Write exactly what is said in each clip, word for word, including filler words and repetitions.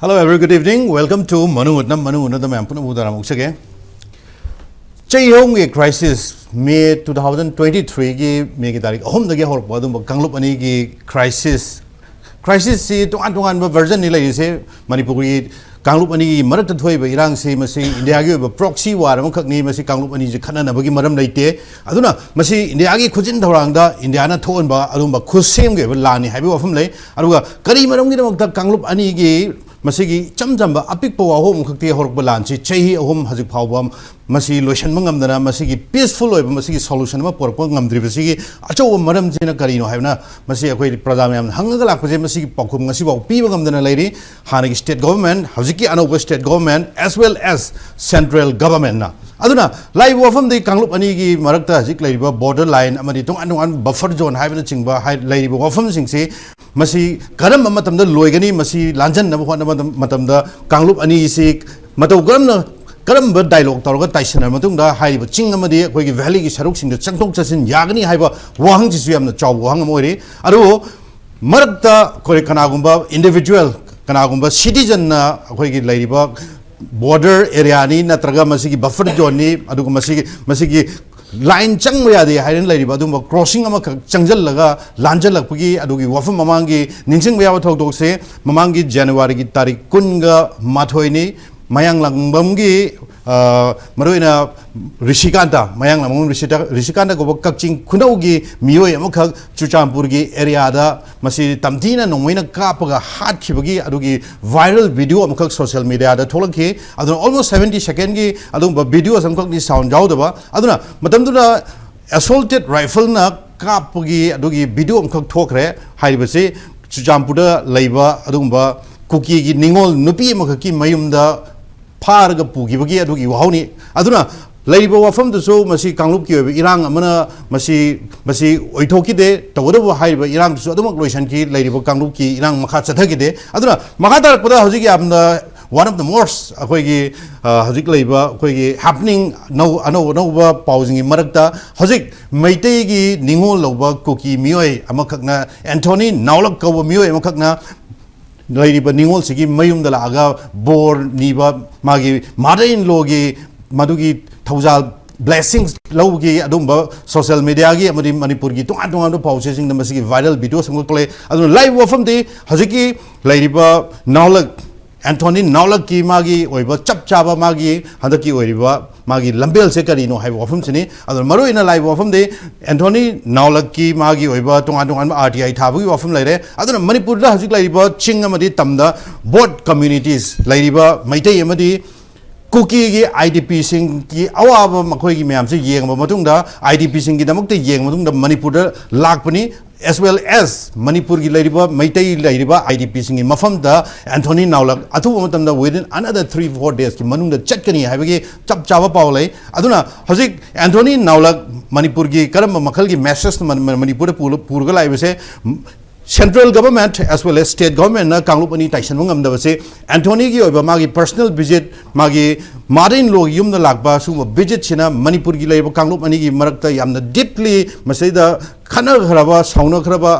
Hello, every good evening. Welcome to ꯃꯅꯨꯡ ꯍꯨꯠꯅ, ꯃꯅꯨꯡ ꯍꯨꯠꯅꯗ ꯃꯌꯥꯝ ꯄꯨꯝꯅꯃꯛꯄꯨ ꯇꯔꯥꯝꯅ ꯑꯣꯛꯆꯒꯦ꯫ ꯆꯩ ꯑꯍꯨꯝꯒꯤ crisis, ꯃꯦ two thousand twenty-three ꯒꯤ ꯃꯦꯒꯤ ꯇꯥꯔꯤꯛ ꯑꯍꯨꯝꯗꯒꯤ ꯍꯧꯔꯛꯄ ꯑꯗꯨꯝꯕ ꯀꯥꯡꯂꯨꯞ ꯑꯅꯤꯒꯤ crisis, crisis ꯁꯤ ꯇꯣꯉꯥꯟ ꯇꯣꯉꯥꯟꯕ version ꯅꯤ ꯂꯩꯔꯤꯁꯦ꯫ ꯃꯅꯤꯄꯨꯔꯒꯤ ꯀꯥꯡꯂꯨꯞ ꯑꯅꯤꯒꯤ ꯃꯔꯛꯇ ꯊꯣꯛꯏꯕ ꯏꯔꯥꯡꯁꯤ, ꯃꯁꯤ ꯏꯟꯗꯤꯌꯥꯒꯤ ꯑꯣꯏꯕ proxy war ꯑꯃꯈꯛꯅꯤ꯫ ꯃꯁꯤ ꯀꯥꯡꯂꯨꯞ ꯑꯅꯤꯁꯤ ꯈꯠꯅꯅꯕꯒꯤ ꯃꯔꯝ ꯂꯩꯇꯦ꯫ ꯑꯗꯨꯅ ꯃꯁꯤ ꯏꯟꯗꯤꯌꯥꯒꯤ ꯈꯨꯖꯤꯟ ꯊꯧꯔꯥꯡꯗ ꯏꯟꯗꯤꯌꯥꯅ ꯊꯣꯛꯍꯟꯕ ꯑꯗꯨꯒꯨꯝꯕ ꯈꯨꯠꯁꯦꯝꯒꯤ ꯑꯣꯏꯕ ꯂꯥꯟꯅꯤ ꯍꯥꯏꯕꯒꯤ ꯋꯥꯐꯝ ꯂꯩ꯫ ꯑꯗꯨꯒ ꯀꯔꯤ ꯃꯔꯝꯒꯤꯗꯃꯛꯇ ꯀꯥꯡꯂꯨꯞ ꯑꯅꯤꯒꯤ ꯃꯁꯤꯒꯤ ꯏꯆꯝ ꯆꯝꯕ ꯑꯄꯤꯛꯄ ꯋꯥꯍꯣꯡ ꯑꯃꯈꯛꯇꯒꯤ ꯍꯧꯔꯛꯄ ꯂꯥꯟꯁꯤ ꯆꯍꯤ ꯑꯍꯨꯝ ꯍꯧꯖꯤꯛ ꯐꯥꯎꯕ ꯃꯁꯤ ꯂꯣꯏꯁꯤꯟꯕ ꯉꯝꯗꯅ, ꯃꯁꯤꯒꯤ peaceful ꯑꯣꯏꯕ, ꯃꯁꯤꯒꯤ solution ꯑꯃ ꯄꯨꯔꯛꯄ ꯉꯝꯗ꯭ꯔꯤꯕꯁꯤꯒꯤ ꯑꯆꯧꯕ ꯃꯔꯝꯁꯤꯅ ꯀꯔꯤꯅꯣ ꯍꯥꯏꯕꯅ, ꯃꯁꯤ ꯑꯩꯈꯣꯏ ꯄ꯭ꯔꯖꯥ ꯃꯌꯥꯝꯅ ꯍꯪꯉꯒ ꯂꯥꯛꯄꯁꯦ, ꯃꯁꯤꯒꯤ ꯄꯥꯎꯈꯨꯝ ꯉꯁꯤꯐꯥꯎ ꯄꯤꯕ ꯉꯝꯗꯅ ꯂꯩꯔꯤ꯫ ꯍꯥꯟꯅꯒꯤ state government, ꯍꯧꯖꯤꯛꯀꯤ ꯑꯅꯧꯕ state government, as well as central government ꯅ꯫ ꯑꯗꯨꯅ ꯂꯥꯛꯏꯕ ꯋꯥꯐꯝꯗꯤ ꯀꯥꯡꯂꯨꯞ ꯑꯅꯤꯒꯤ ꯃꯔꯛꯇ ꯍꯧꯖꯤꯛ ꯂꯩꯔꯤꯕ border line ꯑꯃꯗꯤ ꯇꯣꯉꯥꯟ ꯇꯣꯉꯥꯟꯕ buffer zone ꯍꯥꯏꯕꯅꯆꯤꯡꯕ ꯍꯥꯏ-, ꯂꯩꯔꯤꯕ ꯋꯥꯐꯝꯁꯤꯡꯁꯤ ꯃꯁꯤ ꯀꯔꯝꯕ ꯃꯇꯝꯗ ꯂꯣꯏꯒꯅꯤ, ꯃꯁꯤ ꯂꯥꯟꯖꯟꯅꯕ ꯍꯣꯠꯅꯕ ꯃꯇꯝꯗ ꯀꯥꯡꯂꯨꯞ ꯑꯅꯤꯁꯤ ꯃꯇꯧ ꯀꯔꯝꯅ, ꯀꯔꯝꯕ dialogue ꯇꯧꯔꯒ ꯇꯥꯏꯁꯤꯟꯅꯔꯕ ꯃꯇꯨꯡꯗ ꯍꯥꯏꯔꯤꯕ ꯆꯤꯡ ꯑꯃꯗꯤ ꯑꯩꯈꯣꯏꯒꯤ valley ꯒꯤ ꯁꯔꯨꯛꯁꯤꯡꯗ ꯆꯪꯊꯣꯛ ꯆꯠꯁꯤꯟ ꯌꯥꯒꯅꯤ ꯍꯥꯏꯕ ꯋꯥꯍꯪꯁꯤꯁꯨ ꯌꯥꯝꯅ ꯆꯥꯎꯕ ꯋꯥꯍꯪ ꯑꯃ ꯑꯣꯏꯔꯤ꯫ ꯑꯗꯨꯕꯨ ꯃꯔꯛꯇ ꯑꯩꯈꯣꯏ ꯀꯅꯥꯒꯨꯝꯕ individual, ꯀꯅꯥꯒꯨꯝꯕ citizen ꯅ ꯑꯩꯈꯣꯏꯒꯤ ꯂꯩꯔꯤꯕ border area ꯅꯤ ꯅꯠꯇ꯭ꯔꯒ ꯃꯁꯤꯒꯤ buffer zone ꯅꯤ, ꯑꯗꯨꯒ ꯃꯁꯤꯒꯤ, ꯃꯁꯤꯒꯤ line ꯆꯪꯕ ꯌꯥꯗꯦ ꯍꯥꯏꯅ ꯂꯩꯔꯤꯕ ꯑꯗꯨꯒꯨꯝꯕ crossing ꯑꯃꯈꯛ ꯆꯪꯁꯤꯜꯂꯒ ꯂꯥꯟꯖꯜꯂꯛꯄꯒꯤ ꯑꯗꯨꯒꯤ ꯋꯥꯐꯝ ꯃꯃꯥꯡꯒꯤ ꯅꯤꯡꯁꯤꯡꯕ ꯌꯥꯕ ꯊꯧꯗꯣꯛꯁꯦ ꯃꯃꯥꯡꯒꯤ January ꯒꯤ ꯇꯥꯔꯤꯛ ꯀꯨꯟꯒ ꯃꯥꯊꯣꯏꯅꯤ꯫ ꯃꯌꯥꯡꯂꯥꯡꯕꯝꯒꯤ, ꯑ, ꯃꯔꯨꯑꯣꯏꯅ ꯔꯤꯁꯤꯀꯥꯟꯇ, ꯃꯌꯥꯡꯂꯥꯡꯕꯝ ꯔꯤꯁꯤꯇ-, ꯔꯤꯁꯤꯀꯥꯟꯇ ꯀꯧꯕ ꯀꯛꯆꯤꯡ ꯈꯨꯅꯧꯒꯤ ꯃꯤꯑꯣꯏ ꯑꯃꯈꯛ ꯆꯨꯔꯆꯥꯟꯄꯨꯔꯒꯤ area ꯗ ꯃꯁꯤ ꯇꯝꯊꯤꯅ ꯅꯣꯡꯃꯩꯅ ꯀꯥꯞꯄꯒ ꯍꯥꯠꯈꯤꯕꯒꯤ ꯑꯗꯨꯒꯤ viral video ꯑꯃꯈꯛ social media ꯗ ꯊꯣꯛꯂꯛꯈꯤ꯫ ꯑꯗꯨꯅ almost seventy second ꯒꯤ ꯑꯗꯨꯒꯨꯝꯕ videos ꯑꯃꯈꯛꯅꯤ sound ꯌꯥꯎꯗꯕ꯫ ꯑꯗꯨꯅ ꯃꯇꯝꯗꯨꯗ assaulted rifle ꯅ ꯀꯥꯞꯄꯒꯤ ꯑꯗꯨꯒꯤ video ꯑꯃꯈꯛ ꯊꯣꯛꯈ꯭ꯔꯦ꯫ ꯍꯥꯏꯔꯤꯕꯁꯤ ꯆꯨꯔꯆꯥꯟꯄꯨꯔꯗ ꯂꯩꯕ ꯑꯗꯨꯒꯨꯝꯕ ꯀꯨꯀꯤꯒꯤ ꯅꯤꯉꯣꯜ ꯅꯨꯄꯤ ꯑꯃꯈꯛꯀꯤ ꯃꯌꯨꯝꯗ ꯐꯥꯔꯒ ꯄꯨꯈꯤꯕꯒꯤ ꯑꯗꯨꯒꯤ ꯋꯥꯍꯧꯅꯤ꯫ ꯑꯗꯨꯅ ꯂꯩꯔꯤꯕ ꯋꯥꯐꯝꯗꯨꯁꯨ ꯃꯁꯤ ꯀꯥꯡꯂꯨꯞꯀꯤ ꯑꯣꯏꯕ ꯏꯔꯥꯡ ꯑꯃꯅ ꯃꯁꯤ, ꯃꯁꯤ ꯑꯣꯏꯊꯣꯛꯈꯤꯗꯦ꯫ ꯇꯧꯒꯗꯧꯕ ꯍꯥꯏꯔꯤꯕ ꯏꯔꯥꯡꯗꯨꯁꯨ ꯑꯗꯨꯃꯛ ꯂꯣꯏꯁꯤꯟꯈꯤ, ꯂꯩꯔꯤꯕ ꯀꯥꯡꯂꯨꯞꯀꯤ ꯏꯔꯥꯡ ꯃꯈꯥ ꯆꯠꯊꯈꯤꯗꯦ꯫ ꯑꯗꯨꯅ ꯃꯈꯥ ꯇꯥꯔꯛꯄꯗ ꯍꯧꯖꯤꯛ ꯌꯥꯝꯅ one of the most ꯑꯩꯈꯣꯏꯒꯤ, ꯑ, ꯍꯧꯖꯤꯛ ꯂꯩꯕ ꯑꯩꯈꯣꯏꯒꯤ happening ꯑꯅꯧ-, ꯑꯅꯧ ꯑꯅꯧꯕ ꯄꯥꯎꯁꯤꯡꯒꯤ ꯃꯔꯛꯇ ꯍꯧꯖꯤꯛ ꯃꯩꯇꯩꯒꯤ ꯅꯤꯉꯣꯜ ꯂꯧꯕ ꯀꯨꯀꯤ ꯃꯤꯑꯣꯏ ꯑꯃꯈꯛꯅ, ꯑꯦꯟꯊꯣꯅꯤ ꯅꯥꯎꯂꯛ ꯀꯧꯕ ꯃꯤꯑꯣꯏ ꯑꯃꯈꯛꯅ ꯂꯩꯔꯤꯕ ꯅꯤꯉꯣꯜꯁꯤꯒꯤ ꯃꯌꯨꯝꯗ ꯂꯥꯛꯑꯒ ꯕꯣꯔ ꯅꯤꯕ, ꯃꯥꯒꯤ mother in lawꯒꯤ ꯃꯗꯨꯒꯤ ꯊꯧꯖꯥꯜ, blessings ꯂꯧꯕꯒꯤ ꯑꯗꯨꯝꯕ social mediaꯒꯤ ꯑꯃꯗꯤ ꯃꯅꯤꯄꯨꯔꯒꯤ ꯇꯣꯉꯥꯟ ꯇꯣꯉꯥꯟꯕ ꯄꯥꯎꯆꯦꯁꯤꯡꯗ ꯃꯁꯤꯒꯤ viral video ꯁꯦꯝꯒꯠꯄ ꯂꯩ꯫ ꯑꯗꯨꯅ ꯂꯥꯛꯏꯕ ꯋꯥꯐꯝꯗꯤ ꯍꯧꯖꯤꯛꯀꯤ ꯂꯩꯔꯤꯕ ꯅꯥꯎꯂꯛ, ꯑꯦꯟꯊꯣꯅꯤ ꯅꯥꯎꯂꯛꯀꯤ ꯃꯥꯒꯤ ꯑꯣꯏꯕ ꯆꯞ ꯆꯥꯕ ꯃꯥꯒꯤ ꯍꯟꯗꯛꯀꯤ ꯑꯣꯏꯔꯤꯕ ꯃꯥꯒꯤ ꯂꯝꯕꯦꯜꯁꯦ ꯀꯔꯤꯅꯣ ꯍꯥꯏꯕ ꯋꯥꯐꯝꯁꯤꯅꯤ꯫ ꯑꯗꯨꯅ ꯃꯔꯨꯑꯣꯏꯅ ꯂꯥꯛꯏꯕ ꯋꯥꯐꯝꯗꯤ ꯑꯦꯟꯊꯣꯅꯤ ꯅꯥꯎꯂꯛꯀꯤ ꯃꯥꯒꯤ ꯑꯣꯏꯕ ꯇꯣꯉꯥꯟ ꯇꯣꯉꯥꯟꯕ R T I ꯊꯥꯕꯒꯤ ꯋꯥꯐꯝ ꯂꯩꯔꯦ꯫ ꯑꯗꯨꯅ ꯃꯅꯤꯄꯨꯔꯗ ꯍꯧꯖꯤꯛ ꯂꯩꯔꯤꯕ ꯆꯤꯡ ꯑꯃꯗꯤ ꯇꯝꯗ both communities ꯂꯩꯔꯤꯕ ꯃꯩꯇꯩ ꯑꯃꯗꯤ ꯀꯨꯀꯤꯒꯤ IDPꯁꯤꯡꯒꯤ ꯑꯋꯥꯕ ꯃꯈꯣꯏꯒꯤ ꯃꯌꯥꯝꯁꯦ ꯌꯦꯡꯉꯕ ꯃꯇꯨꯡꯗ, IDPꯁꯤꯡꯒꯤꯗꯃꯛꯇ ꯌꯦꯡꯉ ꯃꯇꯨꯡꯗ ꯃꯅꯤꯄꯨꯔꯗ ꯂꯥꯛꯄꯅꯤ꯫ As well as ꯃꯅꯤꯄꯨꯔꯒꯤ ꯂꯩꯔꯤꯕ ꯃꯩꯇꯩ ꯂꯩꯔꯤꯕ IDPꯁꯤꯡꯒꯤ ꯃꯐꯝꯗ ꯑꯦꯟꯊꯣꯅꯤ ꯅꯥꯎꯂꯛ ꯑꯊꯨꯕ ꯃꯇꯝꯗ within another three four daysꯀꯤ ꯃꯅꯨꯡꯗ ꯆꯠꯀꯅꯤ ꯍꯥꯏꯕꯒꯤ ꯆꯞ ꯆꯥꯕ ꯄꯥꯎ ꯂꯩ꯫ ꯑꯗꯨꯅ ꯍꯧꯖꯤꯛ ꯑꯦꯟꯊꯣꯅꯤ ꯅꯥꯎꯂꯛ ꯃꯅꯤꯄꯨꯔꯒꯤ ꯀꯔꯝꯕ ꯃꯈꯜꯒꯤ message ꯃꯅꯤꯄꯨꯔꯗ ꯄꯨꯔꯒ ꯂꯥꯛꯏꯕꯁꯦ, central government as well as state governmentꯅ ꯀꯥꯡꯂꯨꯞ ꯑꯅꯤ ꯇꯥꯏꯁꯟꯕ ꯉꯝꯗꯕꯁꯦ, ꯑꯦꯟꯊꯣꯅꯤꯒꯤ ꯑꯣꯏꯕ ꯃꯥꯒꯤ personal visit, ꯃꯥꯒꯤ mother in lawꯒꯤ ꯌꯨꯝꯗ ꯂꯥꯛꯄ ꯁꯤꯒꯨꯝꯕ visitꯁꯤꯅ ꯃꯅꯤꯄꯨꯔꯒꯤ ꯂꯩꯔꯤꯕ ꯀꯥꯡꯂꯨꯞ ꯑꯅꯤꯒꯤ ꯃꯔꯛꯇ ꯌꯥꯝꯅ deeply ꯃꯁꯤꯗ ꯈꯠꯅꯈ꯭ꯔꯕ, ꯁꯥꯎꯅꯈ꯭ꯔꯕ,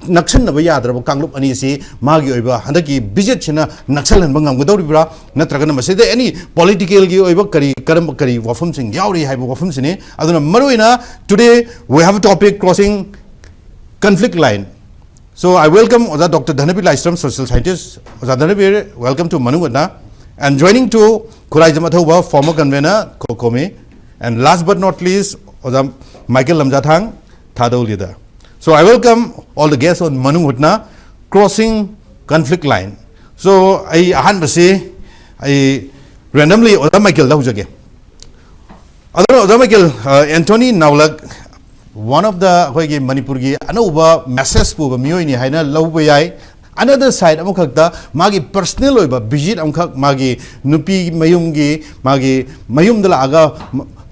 ꯅꯛꯁꯤꯟꯅꯕ ꯌꯥꯗ꯭ꯔꯕ ꯀꯥꯡꯂꯨꯞ ꯑꯅꯤꯁꯤ ꯃꯥꯒꯤ ꯑꯣꯏꯕ ꯍꯟꯗꯛꯀꯤ visitꯁꯤꯅ ꯅꯛꯁꯜꯍꯟꯕ ꯉꯝꯒꯗꯧꯔꯤꯕ꯭ꯔꯥ? ꯅꯠꯇ꯭ꯔꯒꯅ ꯃꯁꯤꯗ any politicalꯒꯤ ꯑꯣꯏꯕ ꯀꯔꯤ, ꯀꯔꯝꯕ ꯀꯔꯤ ꯋꯥꯐꯝꯁꯤꯡ ꯌꯥꯎꯔꯤ ꯍꯥꯏꯕ ꯋꯥꯐꯝꯁꯤꯅꯤ꯫ ꯑꯗꯨꯅ ꯃꯔꯨꯑꯣꯏꯅ today we have a topic crossing conflict line. So I welcome ꯑꯣꯖꯥ Doctor ꯙꯅꯕꯤꯔ ꯂꯥꯏꯁ꯭ꯔꯝ, social scientist. ꯑꯣꯖꯥ ꯙꯅꯕꯤꯔ, welcome to ꯃꯅꯨꯡ ꯍꯨꯠꯅ. And joining to Khuraijam ꯑꯊꯧꯕ, former convener, COCOMI. And last but not least, ꯑꯣꯖꯥ Michael ꯂꯝꯖꯥꯊꯥꯡ, Thadou leader. So I welcome all the guests on ꯃꯅꯨꯡ ꯍꯨꯠꯅ, crossing conflict line. So ꯑꯩ ꯑꯍꯥꯟꯕꯁꯤ ꯑꯩ randomly ꯑꯣꯖꯥ ꯃꯥꯏꯀꯦꯜꯗ ꯍꯧꯖꯒꯦ꯫ ꯑꯗꯨꯅ ꯑꯣꯖꯥ Michael, ꯑ, ꯑꯦꯟꯊꯣꯅꯤ ꯅꯥꯎꯂꯛ, one of the ꯑꯩꯈꯣꯏꯒꯤ ꯃꯅꯤꯄꯨꯔꯒꯤ ꯑꯅꯧꯕ message ꯄꯨꯕ ꯃꯤꯑꯣꯏꯅꯤ ꯍꯥꯏꯅ ꯂꯧꯕ ꯌꯥꯏ꯫ Another side ꯑꯃꯈꯛꯇ ꯃꯥꯒꯤ personal ꯑꯣꯏꯕ visit ꯑꯃꯈꯛ, ꯃꯥꯒꯤ ꯅꯨꯄꯤ ꯃꯌꯨꯝꯒꯤ, ꯃꯥꯒꯤ ꯃꯌꯨꯝꯗ ꯂꯥꯛꯑꯒ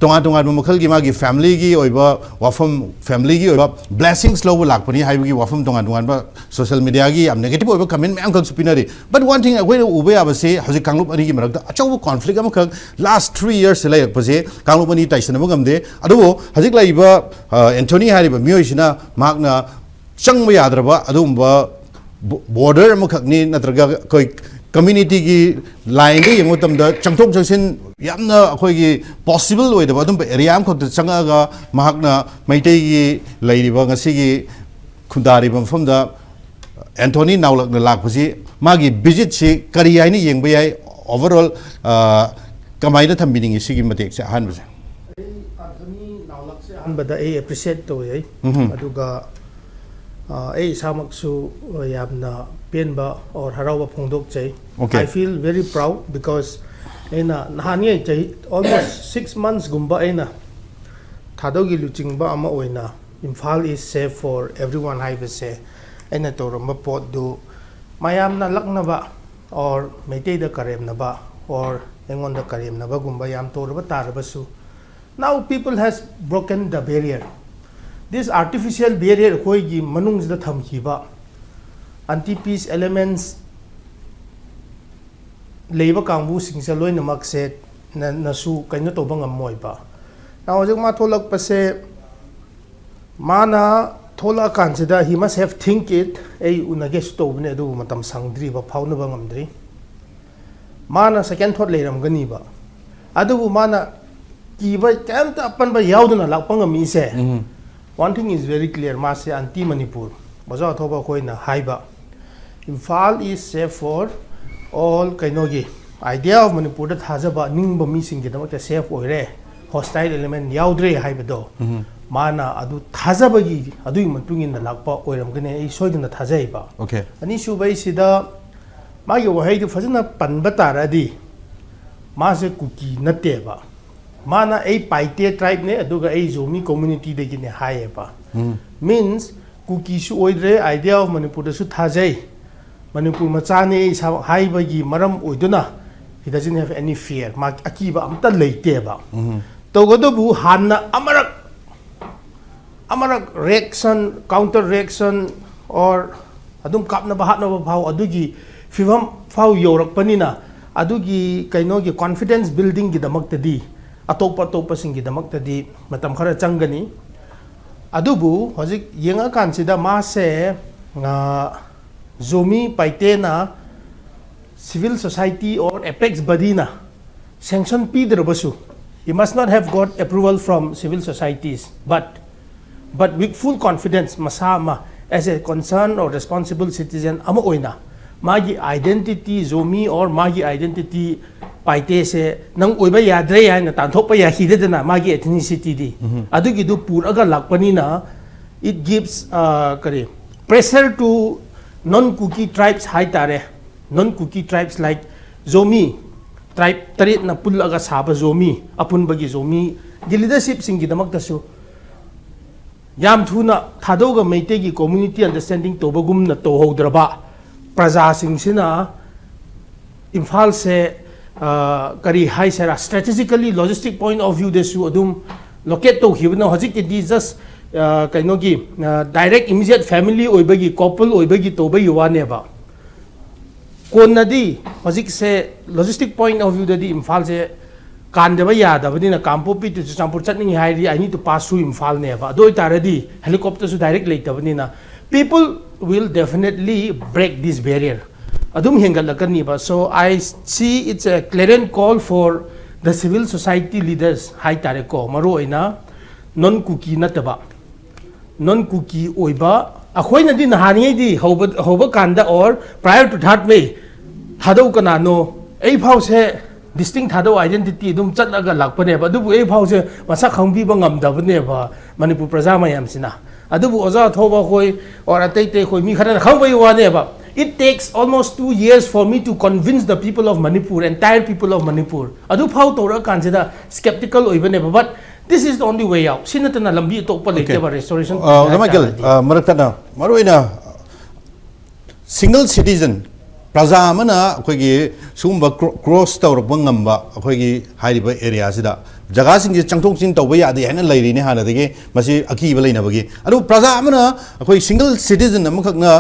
ꯇꯣꯉꯥꯟ ꯇꯣꯉꯥꯟꯕ ꯃꯈꯜꯒꯤ ꯃꯥꯒꯤ familyꯒꯤ ꯑꯣꯏꯕ ꯋꯥꯐꯝ, familyꯒꯤ ꯑꯣꯏꯕ blessings ꯂꯧꯕ ꯂꯥꯛꯄꯅꯤ ꯍꯥꯏꯕꯒꯤ ꯋꯥꯐꯝ ꯇꯣꯉꯥꯟ ꯇꯣꯉꯥꯟꯕ social mediaꯒꯤ ꯌꯥꯝ negative ꯑꯣꯏꯕ comment ꯃꯌꯥꯝꯈꯛꯁꯨ ꯄꯤꯅꯔꯤ꯫ But one thing ꯑꯩꯈꯣꯏꯅ ꯎꯕ ꯌꯥꯕꯁꯤ ꯍꯧꯖꯤꯛ ꯀꯥꯡꯂꯨꯞ ꯑꯅꯤꯒꯤ ꯃꯔꯛꯇ ꯑꯆꯧꯕ conflict ꯑꯃꯈꯛ last three yearsꯁꯦ ꯂꯩꯔꯛꯄꯁꯦ ꯀꯥꯡꯂꯨꯞ ꯑꯅꯤ ꯇꯥꯏꯁꯤꯟꯅꯕ ꯉꯝꯗꯦ꯫ ꯑꯗꯨꯕꯨ ꯍꯧꯖꯤꯛ ꯂꯩꯔꯤꯕ, ꯑ, ꯑꯦꯟꯊꯣꯅꯤ ꯍꯥꯏꯔꯤꯕ ꯃꯤꯑꯣꯏꯁꯤꯅ ꯃꯍꯥꯛꯅ ꯆꯪꯕ ꯌꯥꯗ꯭ꯔꯕ ꯑꯗꯨꯒꯨꯝꯕ ꯕꯣꯔꯗꯔ ꯑꯃꯈꯛꯅꯤ, ꯅꯠꯇ꯭ꯔꯒ ꯑꯩꯈꯣꯏ ꯀꯝꯃ꯭ꯌꯨꯅꯤꯇꯤꯒꯤ ꯂꯥꯏꯟꯗ ꯌꯦꯡꯕ ꯃꯇꯝꯗ ꯆꯪꯊꯣꯛ ꯆꯪꯁꯤꯟ ꯌꯥꯝꯅ ꯑꯩꯈꯣꯏꯒꯤ ꯄꯣꯁꯤꯕꯜ ꯑꯣꯏꯗꯕ ꯑꯗꯨꯝꯕ ꯑꯦꯔꯤꯌꯥ ꯑꯃꯈꯛꯇ ꯆꯪꯉꯛꯑꯒ ꯃꯍꯥꯛꯅ ꯃꯩꯇꯩꯒꯤ ꯂꯩꯔꯤꯕ ꯉꯁꯤꯒꯤ ꯈꯨꯟꯗꯥꯔꯤꯕ ꯃꯐꯝꯗ ꯑꯦꯟꯊꯣꯅꯤ ꯅꯥꯎꯂꯛꯅ ꯂꯥꯛꯄꯁꯤ, ꯃꯥꯒꯤ ꯚꯤꯖꯤꯠꯁꯤ ꯀꯔꯤ ꯍꯥꯏꯅ ꯌꯦꯡꯕ ꯌꯥꯏ? ꯑꯣꯚꯔꯑꯣꯜ ꯀꯃꯥꯏꯅ ꯊꯝꯕꯤꯅꯤꯡꯉꯤ ꯁꯤꯒꯤ ꯃꯇꯦꯛꯁꯦ? ꯑꯍꯥꯟꯕꯁꯦ꯫ ꯑꯩ ꯑꯦꯟꯊꯣꯅꯤ ꯅꯥꯎꯂꯛꯁꯦ ꯑꯍꯥꯟꯕꯗ ꯑꯩ ꯑꯦꯄ꯭ꯔꯤꯁꯤꯌꯦꯠ ꯇꯧꯋꯦ꯫ ꯎꯝꯍꯨꯝ꯫ ꯑꯗꯨꯒ ꯑ, ꯑꯩ ꯏꯁꯥꯃꯛꯁꯨ ꯌꯥꯝꯅ ꯄꯦꯟꯕ ꯑꯣꯔ ꯍꯔꯥꯎꯕ ꯐꯣꯡꯗꯣꯛꯆꯩ꯫ Okay. I feel very proud because ꯑꯩꯅ ꯅꯍꯥꯟꯉꯩ ꯆꯍꯤ ꯑꯣꯜꯃꯣꯁ ꯁꯤꯛꯁ ꯃꯟꯁꯀꯨꯝꯕ ꯑꯩꯅ ꯊꯥꯗꯧꯒꯤ ꯂꯨꯆꯤꯡꯕ ꯑꯃ ꯑꯣꯏꯅ Imphal is safe for everyone ꯍꯥꯏꯕꯁꯦ ꯑꯩꯅ ꯇꯧꯔꯝꯕ ꯄꯣꯠꯇꯨ ꯃꯌꯥꯝꯅ ꯂꯛꯅꯕ ꯑꯣꯔ ꯃꯩꯇꯩꯗ ꯀꯔꯦꯝꯅꯕ ꯑꯣꯔ ꯑꯩꯉꯣꯟꯗ ꯀꯔꯦꯝꯅꯕꯒꯨꯝꯕ ꯌꯥꯝ ꯇꯧꯔꯕ ꯇꯥꯔꯕꯁꯨ, now people has broken the barrier. This artificial barrier ꯑꯩꯈꯣꯏꯒꯤ ꯃꯅꯨꯡꯁꯤꯗ ꯊꯝꯈꯤꯕ anti peace elements ꯂꯩꯕ ꯀꯥꯡꯕꯨꯁꯤꯡꯁꯦ ꯂꯣꯏꯅꯃꯛꯁꯦ ꯅ- ꯅꯁꯨ ꯀꯩꯅꯣ ꯇꯧꯕ ꯉꯝꯃꯣꯏꯕ꯫ Now ꯍꯧꯖꯤꯛ ꯃꯥ ꯊꯣꯛꯂꯛꯄꯁꯦ, ꯃꯥꯅ ꯊꯣꯛꯂꯛꯑꯀꯥꯟꯁꯤꯗ he must have think it, ꯑꯩ ꯎꯅꯒꯦꯁꯨ ꯇꯧꯕꯅꯦ ꯑꯗꯨꯕꯨ ꯃꯇꯝ ꯁꯪꯗ꯭ꯔꯤꯕ, ꯐꯥꯎꯅꯕ ꯉꯝꯗ꯭ꯔꯤ꯫ ꯃꯥꯅ ꯁꯦꯀꯦꯟ ꯊꯣꯠ ꯂꯩꯔꯝꯒꯅꯤꯕ꯫ ꯑꯗꯨꯕꯨ ꯃꯥꯅ ꯀꯤꯕ ꯀꯩꯝꯇ ꯑꯄꯟꯕ ꯌꯥꯎꯗꯅ ꯂꯥꯛꯄ ꯉꯝꯃꯤꯁꯦ, ꯎꯝ꯫ One thing is very clear, ꯃꯥꯁꯦ ꯑꯟꯇꯤ ꯃꯅꯤꯄꯨꯔ, ꯑꯣꯖꯥ ꯑꯊꯧꯕ ꯑꯩꯈꯣꯏꯅ ꯍꯥꯏꯕ Imphal is safe for all, ꯀꯩꯅꯣꯒꯤ idea of ꯃꯅꯤꯄꯨꯔꯗ ꯊꯥꯖꯕ ꯅꯤꯡꯕ ꯃꯤꯁꯤꯡꯒꯤꯗꯃꯛꯇ ꯁꯦꯐ ꯑꯣꯏꯔꯦ, ꯍꯣꯁꯇꯥꯏꯜ ꯑꯦꯂꯤꯃꯦꯟ ꯌꯥꯎꯗ꯭ꯔꯦ ꯍꯥꯏꯕꯗꯣ ꯎꯝ꯫ ꯃꯥꯅ ꯑꯗꯨ ꯊꯥꯖꯕꯒꯤ, ꯑꯗꯨꯒꯤ ꯃꯇꯨꯡ ꯏꯟꯅ ꯂꯥꯛꯄ ꯑꯣꯏꯔꯝꯒꯅꯤ, ꯑꯩ ꯁꯣꯏꯗꯅ ꯊꯥꯖꯩꯕ꯫ Okay. ꯑꯅꯤꯁꯨꯕꯩꯁꯤꯗ ꯃꯥꯒꯤ ꯋꯥꯍꯩꯗꯨ ꯐꯖꯅ ꯄꯟꯕ ꯇꯥꯔꯗꯤ ꯃꯥꯁꯦ ꯀꯨꯀꯤ ꯅꯠꯇꯦꯕ꯫ ꯃꯥꯅ ꯑꯩ ꯄꯥꯏꯇꯦ ꯇ꯭ꯔꯥꯏꯕꯅꯦ ꯑꯗꯨꯒ ꯑꯩ ꯖꯣꯃꯤ ꯀꯝꯃ꯭ꯌꯨꯅꯤꯇꯤꯗꯒꯤꯅꯦ ꯍꯥꯏꯌꯦꯕ꯫ ꯎꯝ꯫ Means ꯀꯨꯀꯤꯁꯨ ꯑꯣꯏꯗ꯭ꯔꯦ, idea of ꯃꯅꯤꯄꯨꯔꯗꯁꯨ ꯊꯥꯖꯩ, ꯃꯅꯤꯄꯨꯔ ꯃꯆꯥꯅꯤ ꯑꯩ ꯏꯁꯥꯃꯛ ꯍꯥꯏꯕꯒꯤ ꯃꯔꯝ ꯑꯣꯏꯗꯨꯅ he doesn't have any fear, ꯃꯥ ꯑꯀꯤꯕ ꯑꯝꯇ ꯂꯩꯇꯦꯕ꯫ ꯎꯝ꯫ ꯇꯧꯒꯗꯕꯨ ꯍꯥꯟꯅ ꯑꯃꯔꯛ ꯑꯃꯔꯛ reaction, counter reaction or ꯑꯗꯨꯝ ꯀꯥꯞꯅꯕ ꯍꯥꯠꯅꯕ ꯐꯥꯎ ꯑꯗꯨꯒꯤ ꯐꯤꯕꯝ ꯐꯥꯎ ꯌꯧꯔꯛꯄꯅꯤꯅ ꯑꯗꯨꯒꯤ ꯀꯩꯅꯣꯒꯤ confidence buildingꯒꯤꯗꯃꯛꯇꯗꯤ ꯑꯇꯣꯞꯄ ꯑꯇꯣꯞꯄꯁꯤꯡꯒꯤꯗꯃꯛꯇꯗꯤ ꯃꯇꯝ ꯈꯔ ꯆꯪꯒꯅꯤ꯫ ꯑꯗꯨꯕꯨ ꯍꯧꯖꯤꯛ ꯌꯦꯡꯉꯀꯥꯟꯁꯤꯗ ꯃꯥꯁꯦ, ꯑ, Zomi Paite ꯅ civil society or apex body ꯅ sanction ꯄꯤꯗ꯭ꯔꯕꯁꯨ, he must not have got approval from civil societies, but but with full confidence, ꯃꯁꯥ ꯑꯃ as a concerned or responsible citizen ꯑꯃ ꯑꯣꯏꯅ ꯃꯥꯒꯤ identity Zomi or ꯃꯥꯒꯤ identity Paite ꯁꯦ ꯅꯪ ꯑꯣꯏꯕ ꯌꯥꯗ꯭ꯔꯦ ꯍꯥꯏꯅ ꯇꯥꯟꯊꯣꯛꯄ ꯌꯥꯈꯤꯗꯦꯗꯅ, ꯃꯥꯒꯤ ethnicity ꯗꯤ꯫ ꯑꯗꯨꯒꯤꯗꯨ ꯄꯨꯔꯒ ꯂꯥꯛꯄꯅꯤꯅ, it gives, uh, ꯀꯔꯤ, pressure to non Kuki tribes ꯍꯥꯏꯇꯥꯔꯦ꯫ Non Kuki tribes like Zomi tribe ꯇꯔꯦꯠꯅ ꯄꯨꯜꯂꯒ ꯁꯥꯕ Zomi, ꯑꯄꯨꯟꯕꯒꯤ Zomi ꯒꯤ leadership ꯁꯤꯡꯒꯤꯗꯃꯛꯇꯁꯨ ꯌꯥꯝ ꯊꯨꯅ ꯊꯥꯗꯧꯒ ꯃꯩꯇꯩꯒꯤ community understanding ꯇꯧꯕꯒꯨꯝꯅ ꯇꯧꯍꯧꯗ꯭ꯔꯕ, ꯄ꯭ꯔꯖꯥꯁꯤꯡꯁꯤꯅ ꯏꯝꯐꯥꯜꯁꯦ, ꯑ, ꯀꯔꯤ ꯍꯥꯏꯁꯤꯔꯥ, strategically logistic point of view ꯗꯁꯨ ꯑꯗꯨꯝ locate ꯇꯧꯈꯤꯕꯅ ꯍꯧꯖꯤꯛꯀꯤꯗꯤ just, ꯑ, ꯀꯩꯅꯣꯒꯤ, ꯑ, direct immediate family ꯑꯣꯏꯕꯒꯤ, couple ꯑꯣꯏꯕꯒꯤ ꯇꯧꯕꯒꯤ ꯋꯥꯅꯦꯕ꯫ ꯀꯣꯟꯅꯗꯤ ꯍꯧꯖꯤꯛꯁꯦ logistic point of view ꯗꯗꯤ ꯏꯝꯐꯥꯜꯁꯦ ꯀꯥꯟꯗꯕ ꯌꯥꯗꯕꯅꯤꯅ, ꯀꯥꯡꯄꯣꯛꯄꯤ to ꯆꯨꯔꯆꯥꯟꯄꯨꯔ ꯆꯠꯅꯤꯡꯉꯤ ꯍꯥꯏꯔꯗꯤ I need to pass through ꯏꯝꯐꯥꯜꯅꯦꯕ꯫ ꯑꯗꯨ ꯑꯣꯏꯇꯥꯔꯗꯤ helicopter ꯁꯨ direct ꯂꯩꯇꯕꯅꯤꯅ, people will definitely break this barrier꯫ ꯑꯗꯨꯝ ꯍꯦꯟꯒꯠꯂꯛꯀꯅꯤꯕ꯫ So I see it's a clarion call for the civil society leaders ꯍꯥꯏꯇꯥꯔꯦꯀꯣ, ꯃꯔꯨꯑꯣꯏꯅ non Kuki ꯅꯠꯇꯕ, non Kuki ꯑꯣꯏꯕ, ꯑꯩꯈꯣꯏꯅꯗꯤ ꯅꯍꯥꯟꯉꯩꯗꯤ ꯍꯧꯕ, ꯍꯧꯕ ꯀꯥꯟꯗ or prior to third May, ꯊꯥꯗꯧ ꯀꯅꯥꯅꯣ? ꯑꯩ ꯐꯥꯎꯁꯦ distinct ꯊꯥꯗꯧ identity ꯑꯗꯨꯝ ꯆꯠꯂꯒ ꯂꯥꯛꯄꯅꯦꯕ, ꯑꯗꯨꯕꯨ ꯑꯩ ꯐꯥꯎꯁꯦ ꯃꯁꯛ ꯈꯪꯕꯤꯕ ꯉꯝꯗꯕꯅꯦꯕ ꯃꯅꯤꯄꯨꯔ ꯄ꯭ꯔꯖꯥ ꯃꯌꯥꯝꯁꯤꯅ꯫ ꯑꯗꯨꯕꯨ ꯑꯣꯖꯥ ꯑꯊꯧꯕ ꯍꯣꯏ or ꯑꯇꯩ ꯑꯇꯩ ꯍꯣꯏ, ꯃꯤ ꯈꯔꯅ ꯈꯪꯕꯒꯤ ꯋꯥꯅꯦꯕ꯫ It takes almost two years for me to convince the people of Manipur, entire people of Manipur꯫ ꯑꯗꯨ ꯐꯥꯎ ꯇꯧꯔꯛꯑꯀꯥꯟꯁꯤꯗ skeptical ꯑꯣꯏꯕꯅꯦꯕ꯫ But this is the only way out. ꯁꯤ ꯅꯠꯇꯅ ꯂꯝꯕꯤ ꯑꯇꯣꯞꯄ ꯂꯩꯇꯦꯕ restoration ꯑ, ꯑꯣꯖꯥ ꯃꯥꯏꯀꯦꯜ, ꯍꯥꯏꯇꯥꯔꯗꯤ꯫ ꯑ, ꯃꯔꯛ ꯊꯠꯅ, ꯃꯔꯨꯑꯣꯏꯅ single citizen, ꯄ꯭ꯔꯖꯥ ꯑꯃꯅ ꯑꯩꯈꯣꯏꯒꯤ ꯁꯤꯒꯨꯝꯕ ꯀ꯭ꯔꯣ-, cross ꯇꯧꯔꯛꯄ ꯉꯝꯕ ꯑꯩꯈꯣꯏꯒꯤ ꯍꯥꯏꯔꯤꯕ area ꯁꯤꯗ ꯖꯒꯥꯁꯤꯡꯁꯦ ꯆꯪꯊꯣꯛ ꯆꯪꯁꯤꯟ ꯇꯧꯕ ꯌꯥꯗꯦ ꯍꯥꯏꯅ ꯂꯩꯔꯤꯅꯤ ꯍꯥꯟꯅꯗꯒꯤ, ꯃꯁꯤ ꯑꯀꯤꯕ ꯂꯩꯅꯕꯒꯤ꯫ ꯑꯗꯨꯕꯨ ꯄ꯭ꯔꯖꯥ ꯑꯃꯅ, ꯑꯩꯈꯣꯏ single citizen ꯑꯃꯈꯛꯅ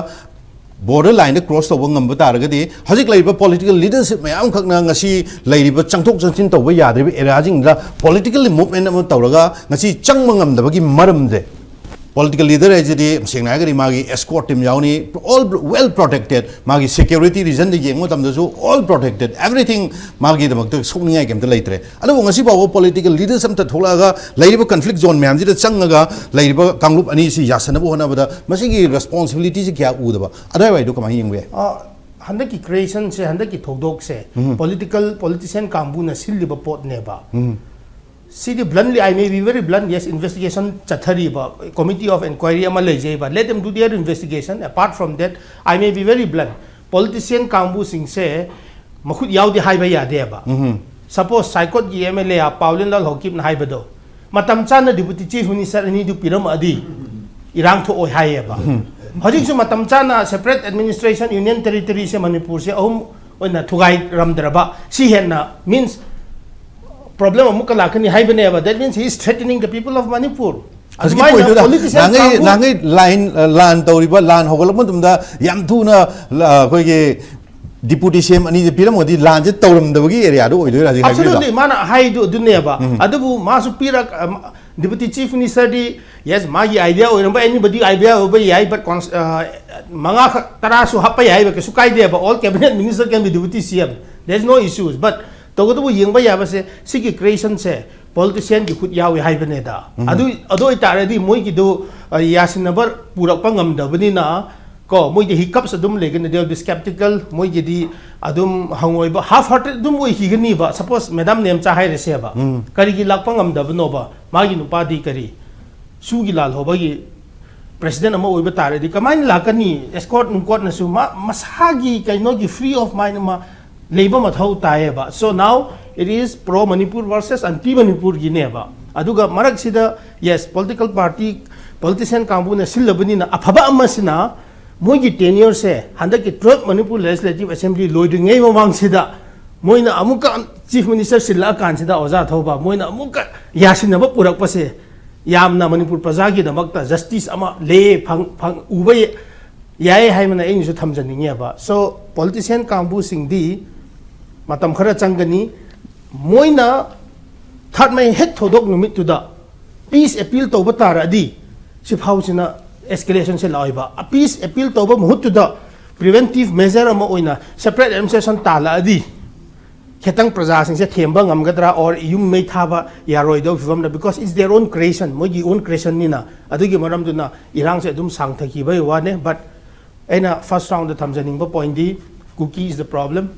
border line ꯗ cross ꯇꯧꯕ ꯉꯝꯕ ꯇꯥꯔꯒꯗꯤ, ꯍꯧꯖꯤꯛ ꯂꯩꯔꯤꯕ political leadership ꯃꯌꯥꯝ ꯈꯛꯅ ꯉꯁꯤ ꯂꯩꯔꯤꯕ ꯆꯪꯊꯣꯛ ꯆꯪꯁꯤꯟ ꯇꯧꯕ ꯌꯥꯗ꯭ꯔꯤꯕ area ꯁꯤꯡꯗ politically movement ꯑꯃ ꯇꯧꯔꯒ ꯉꯁꯤ ꯆꯪꯕ ꯉꯝꯗꯕꯒꯤ ꯃꯔꯝꯁꯦ Political leader ꯍꯥꯏꯁꯤꯗꯤ ꯁꯦꯡꯅ ꯍꯥꯏꯔꯒꯗꯤ ꯃꯥꯒꯤ escort team ꯌꯥꯎꯅꯤ, all well protected, ꯃꯥꯒꯤ security reason ꯗ ꯌꯦꯡꯕ ꯃꯇꯝꯗꯁꯨ all protected, everything ꯃꯥꯒꯤꯗꯃꯛꯇ ꯁꯣꯛꯅꯤꯡꯉꯥꯏ ꯀꯩꯝꯇ ꯂꯩꯇ꯭ꯔꯦ꯫ ꯑꯗꯨꯕꯨ ꯉꯁꯤ ꯐꯥꯎꯕ political leaders ꯑꯝꯇ ꯊꯣꯛꯂꯛꯑꯒ ꯂꯩꯔꯤꯕ conflict zone ꯃꯌꯥꯝꯁꯤꯗ ꯆꯪꯉꯒ ꯂꯩꯔꯤꯕ ꯀꯥꯡꯂꯨꯞ ꯑꯅꯤꯁꯤ ꯌꯥꯁꯟꯅꯕ ꯍꯣꯠꯅꯕꯗ ꯃꯁꯤꯒꯤ responsibility ꯁꯤ ꯀꯌꯥ ꯎꯗꯕ, ꯑꯗꯨꯋꯥꯏꯗꯣ ꯀꯃꯥꯏꯅ ꯌꯦꯡꯕ ꯌꯥꯏ? ꯑ, ꯍꯟꯗꯛꯀꯤ creation ꯁꯦ, ꯍꯟꯗꯛꯀꯤ ꯊꯧꯗꯣꯛꯁꯦ political, politician ꯀꯥꯡꯕꯨꯅ ꯁꯤꯜꯂꯤꯕ ꯄꯣꯠꯅꯦꯕ꯫ ꯁꯤꯗꯤ bluntly, I may be very blunt, yes, investigation ꯆꯠꯊꯔꯤꯕ committee of inquiry ꯑꯃ ꯂꯩꯖꯩꯕ, let them do their investigation. Apart from that, I may be very blunt, politician ꯀꯥꯡꯕꯨꯁꯤꯡꯁꯦ ꯃꯈꯨꯠ ꯌꯥꯎꯗꯦ ꯍꯥꯏꯕ ꯌꯥꯗꯦꯕ꯫ Suppose ꯁꯥꯏꯀꯣꯠꯀꯤ M L A ꯄꯥꯎꯂꯦꯟ ꯂꯥꯜ ꯍꯧꯀꯤꯞꯅ ꯍꯥꯏꯕꯗꯣ, ꯃꯇꯝ ꯆꯥꯅ deputy chief minister ꯑꯅꯤꯗꯨ ꯄꯤꯔꯝꯃꯗꯤ ꯏꯔꯥꯡ ꯊꯣꯛꯑꯣꯏ ꯍꯥꯏꯌꯦꯕ꯫ ꯍꯧꯖꯤꯛꯁꯨ ꯃꯇꯝ ꯆꯥꯅ separate administration, union territory ꯁꯦ ꯃꯅꯤꯄꯨꯔꯁꯦ ꯑꯍꯨꯝ ꯑꯣꯏꯅ ꯊꯨꯒꯥꯏꯔꯝꯗ꯭ꯔꯕ, ꯁꯤ ꯍꯦꯟꯅ means problem ꯑꯃꯨꯛꯀ ꯂꯥꯛꯀꯅꯤ ꯍꯥꯏꯕꯅꯦꯕ꯫ That means he is threatening the people of Manipur. ꯍꯧꯖꯤꯛꯀꯤ point ꯇꯨꯗ ꯅꯍꯥꯟꯒꯩ ꯅꯍꯥꯟꯒꯩ line, ꯂꯥꯟ ꯇꯧꯔꯤꯕ, ꯂꯥꯟ ꯍꯧꯒꯠꯂꯛꯄ ꯃꯇꯝꯗ ꯌꯥꯝ ꯊꯨꯅ, ꯑ, ꯑꯩꯈꯣꯏꯒꯤ deputy C M ꯑꯅꯤꯁꯦ ꯄꯤꯔꯝꯃꯒꯗꯤ ꯂꯥꯟꯁꯦ ꯇꯧꯔꯝꯗꯕꯒꯤ area ꯗꯨ ꯑꯣꯏꯗꯣꯏꯔꯥ ꯍꯧꯖꯤꯛ ꯍꯥꯏꯕꯤꯔꯤꯗꯣ? Absolutely, ꯃꯥꯅ ꯍꯥꯏꯗꯨ ꯑꯗꯨꯅꯦꯕ꯫ ꯑꯗꯨꯕꯨ ꯃꯥꯁꯨ ꯄꯤꯔꯛ-, ꯑꯝ, deputy chief minister ꯗꯤ, yes, ꯃꯥꯒꯤ idea ꯑꯣꯏꯔꯝꯕ, anybody idea ꯑꯣꯏꯕ ꯌꯥꯏ, but cons-, ꯑ, ꯃꯉꯥ ꯈꯛ, ꯇꯔꯥꯁꯨ ꯍꯥꯞꯄ ꯌꯥꯏꯕ, ꯀꯩꯁꯨ ꯀꯥꯏꯗꯦꯕ, all cabinet minister can be deputy C M, there is no issues, but ꯇꯧꯕꯇꯕꯨ ꯌꯦꯡꯕ ꯌꯥꯕꯁꯦ ꯁꯤꯒꯤ creation ꯁꯦ politician ꯒꯤ ꯈꯨꯠ ꯌꯥꯎꯏ ꯍꯥꯏꯕꯅꯦꯗ꯫ ꯑꯗꯨ, ꯑꯗꯨ ꯑꯣꯏꯇꯥꯔꯗꯤ ꯃꯣꯏꯒꯤꯗꯨ, ꯑ, ꯌꯥꯁꯤꯟꯅꯕ ꯄꯨꯔꯛꯄ ꯉꯝꯗꯕꯅꯤꯅ, ꯀꯣ, ꯃꯣꯏꯒꯤ hiccups ꯑꯗꯨꯝ ꯂꯩꯒꯅꯤ, they will be skeptical, ꯃꯣꯏꯒꯤꯗꯤ ꯑꯗꯨꯝ ꯍꯪꯉꯣꯏꯕ, half hearted ꯑꯗꯨꯝ ꯑꯣꯏꯈꯤꯒꯅꯤꯕ꯫ Suppose madam ꯅꯦꯝꯆꯥ ꯍꯥꯏꯔꯁꯦꯕ, ꯀꯔꯤꯒꯤ ꯂꯥꯛꯄ ꯉꯝꯗꯕꯅꯣꯕ? ꯃꯥꯒꯤ ꯅꯨꯄꯥꯗꯤ ꯀꯔꯤ ꯁꯨꯒꯤ ꯂꯥꯜꯍꯧꯕꯒꯤ president ꯑꯃ ꯑꯣꯏꯕ ꯇꯥꯔꯗꯤ ꯀꯃꯥꯏꯅ ꯂꯥꯛꯀꯅꯤ? Escort ꯅꯨꯡꯀꯣꯠꯅꯁꯨ ꯃꯥ ꯃꯁꯥꯒꯤ ꯀꯩꯅꯣꯒꯤ free of mind ꯑꯃ ꯂꯩꯕ ꯃꯊꯧ ꯇꯥꯏꯌꯦꯕ꯫ So now it is pro Manipur versus anti Manipur ꯒꯤꯅꯦꯕ꯫ ꯑꯗꯨꯒ ꯃꯔꯛꯁꯤꯗ, yes, political party, politician ꯀꯥꯡꯕꯨꯅ ꯁꯤꯜꯂꯕꯅꯤꯅ, ꯑꯐꯕ ꯑꯃꯁꯤꯅ ꯃꯣꯏꯒꯤ tenure ꯁꯦ ꯍꯟꯗꯛꯀꯤ twelve Manipur Legislative Assembly ꯂꯣꯏꯗ꯭ꯔꯤꯉꯩ ꯃꯃꯥꯡꯁꯤꯗ ꯃꯣꯏꯅ ꯑꯃꯨꯛꯀ chief minister ꯁꯤꯜꯂꯛꯑꯀꯥꯟꯁꯤꯗ, ꯑꯣꯖꯥ ꯊꯧꯕ, ꯃꯣꯏꯅ ꯑꯃꯨꯛꯀ ꯌꯥꯁꯤꯟꯅꯕ ꯄꯨꯔꯛꯄꯁꯦ ꯌꯥꯝꯅ ꯃꯅꯤꯄꯨꯔ ꯄ꯭ꯔꯖꯥꯒꯤꯗꯃꯛꯇ justice ꯑꯃ ꯂꯩ, ꯐꯪ-, ꯐꯪ-, ꯎꯕ ꯌꯥꯏ ꯍꯥꯏꯕꯅ ꯑꯩꯅꯁꯨ ꯊꯝꯖꯅꯤꯡꯉꯦꯕ꯫ So, politician ꯀꯥꯡꯕꯨꯁꯤꯡꯗꯤ ꯃꯇꯝ ꯈꯔ ꯆꯪꯒꯅꯤ꯫ ꯃꯣꯏꯅ third May ꯍꯦꯛ ꯊꯧꯗꯣꯛ ꯅꯨꯃꯤꯠꯇꯨꯗ peace appeal ꯇꯧꯕ ꯇꯥꯔꯗꯤ, ꯁꯤꯐꯥꯎꯁꯤꯅ ꯑꯦꯁꯀꯦꯂꯦꯁꯟꯁꯦ ꯂꯥꯛꯏꯕ꯫ ꯑ ꯄꯤꯁ ꯑꯦꯄꯤꯜ ꯇꯧꯕ ꯃꯍꯨꯠꯇꯨꯗ ꯄ꯭ꯔꯤꯚꯦꯟꯇꯤꯞ ꯃꯦꯖꯔ ꯑꯃ ꯑꯣꯏꯅ ꯁꯦꯄꯔꯦꯠ ꯑꯦꯗꯃꯤꯅꯤꯁꯇ꯭ꯔꯦꯁꯟ ꯇꯥꯜꯂꯛꯑꯗꯤ ꯈꯤꯇꯪ ꯄ꯭ꯔꯖꯥꯁꯤꯡꯁꯦ ꯊꯦꯝꯕ ꯉꯝꯒꯗ꯭ꯔꯥ, ꯑꯣꯔ ꯌꯨꯝ ꯃꯩ ꯊꯥꯕ ꯌꯥꯔꯣꯏꯗꯕ ꯐꯤꯕꯝꯗ, because it's their own creation, ꯃꯣꯏꯒꯤ ꯑꯣꯟ ꯀ꯭ꯔꯤꯌꯦꯁꯟꯅꯤꯅ꯫ ꯑꯗꯨꯒꯤ ꯃꯔꯝꯗꯨꯅ ꯏꯔꯥꯡꯁꯦ ꯑꯗꯨꯝ ꯁꯥꯡꯊꯈꯤꯕꯒꯤ ꯋꯥꯅꯦ꯫ ꯕꯠ ꯑꯩꯅ ꯐꯥꯔꯁ ꯔꯥꯎꯟꯗ ꯊꯝꯖꯅꯤꯡꯕ ꯄꯣꯏꯟꯗꯤ, Kuki is the problem꯫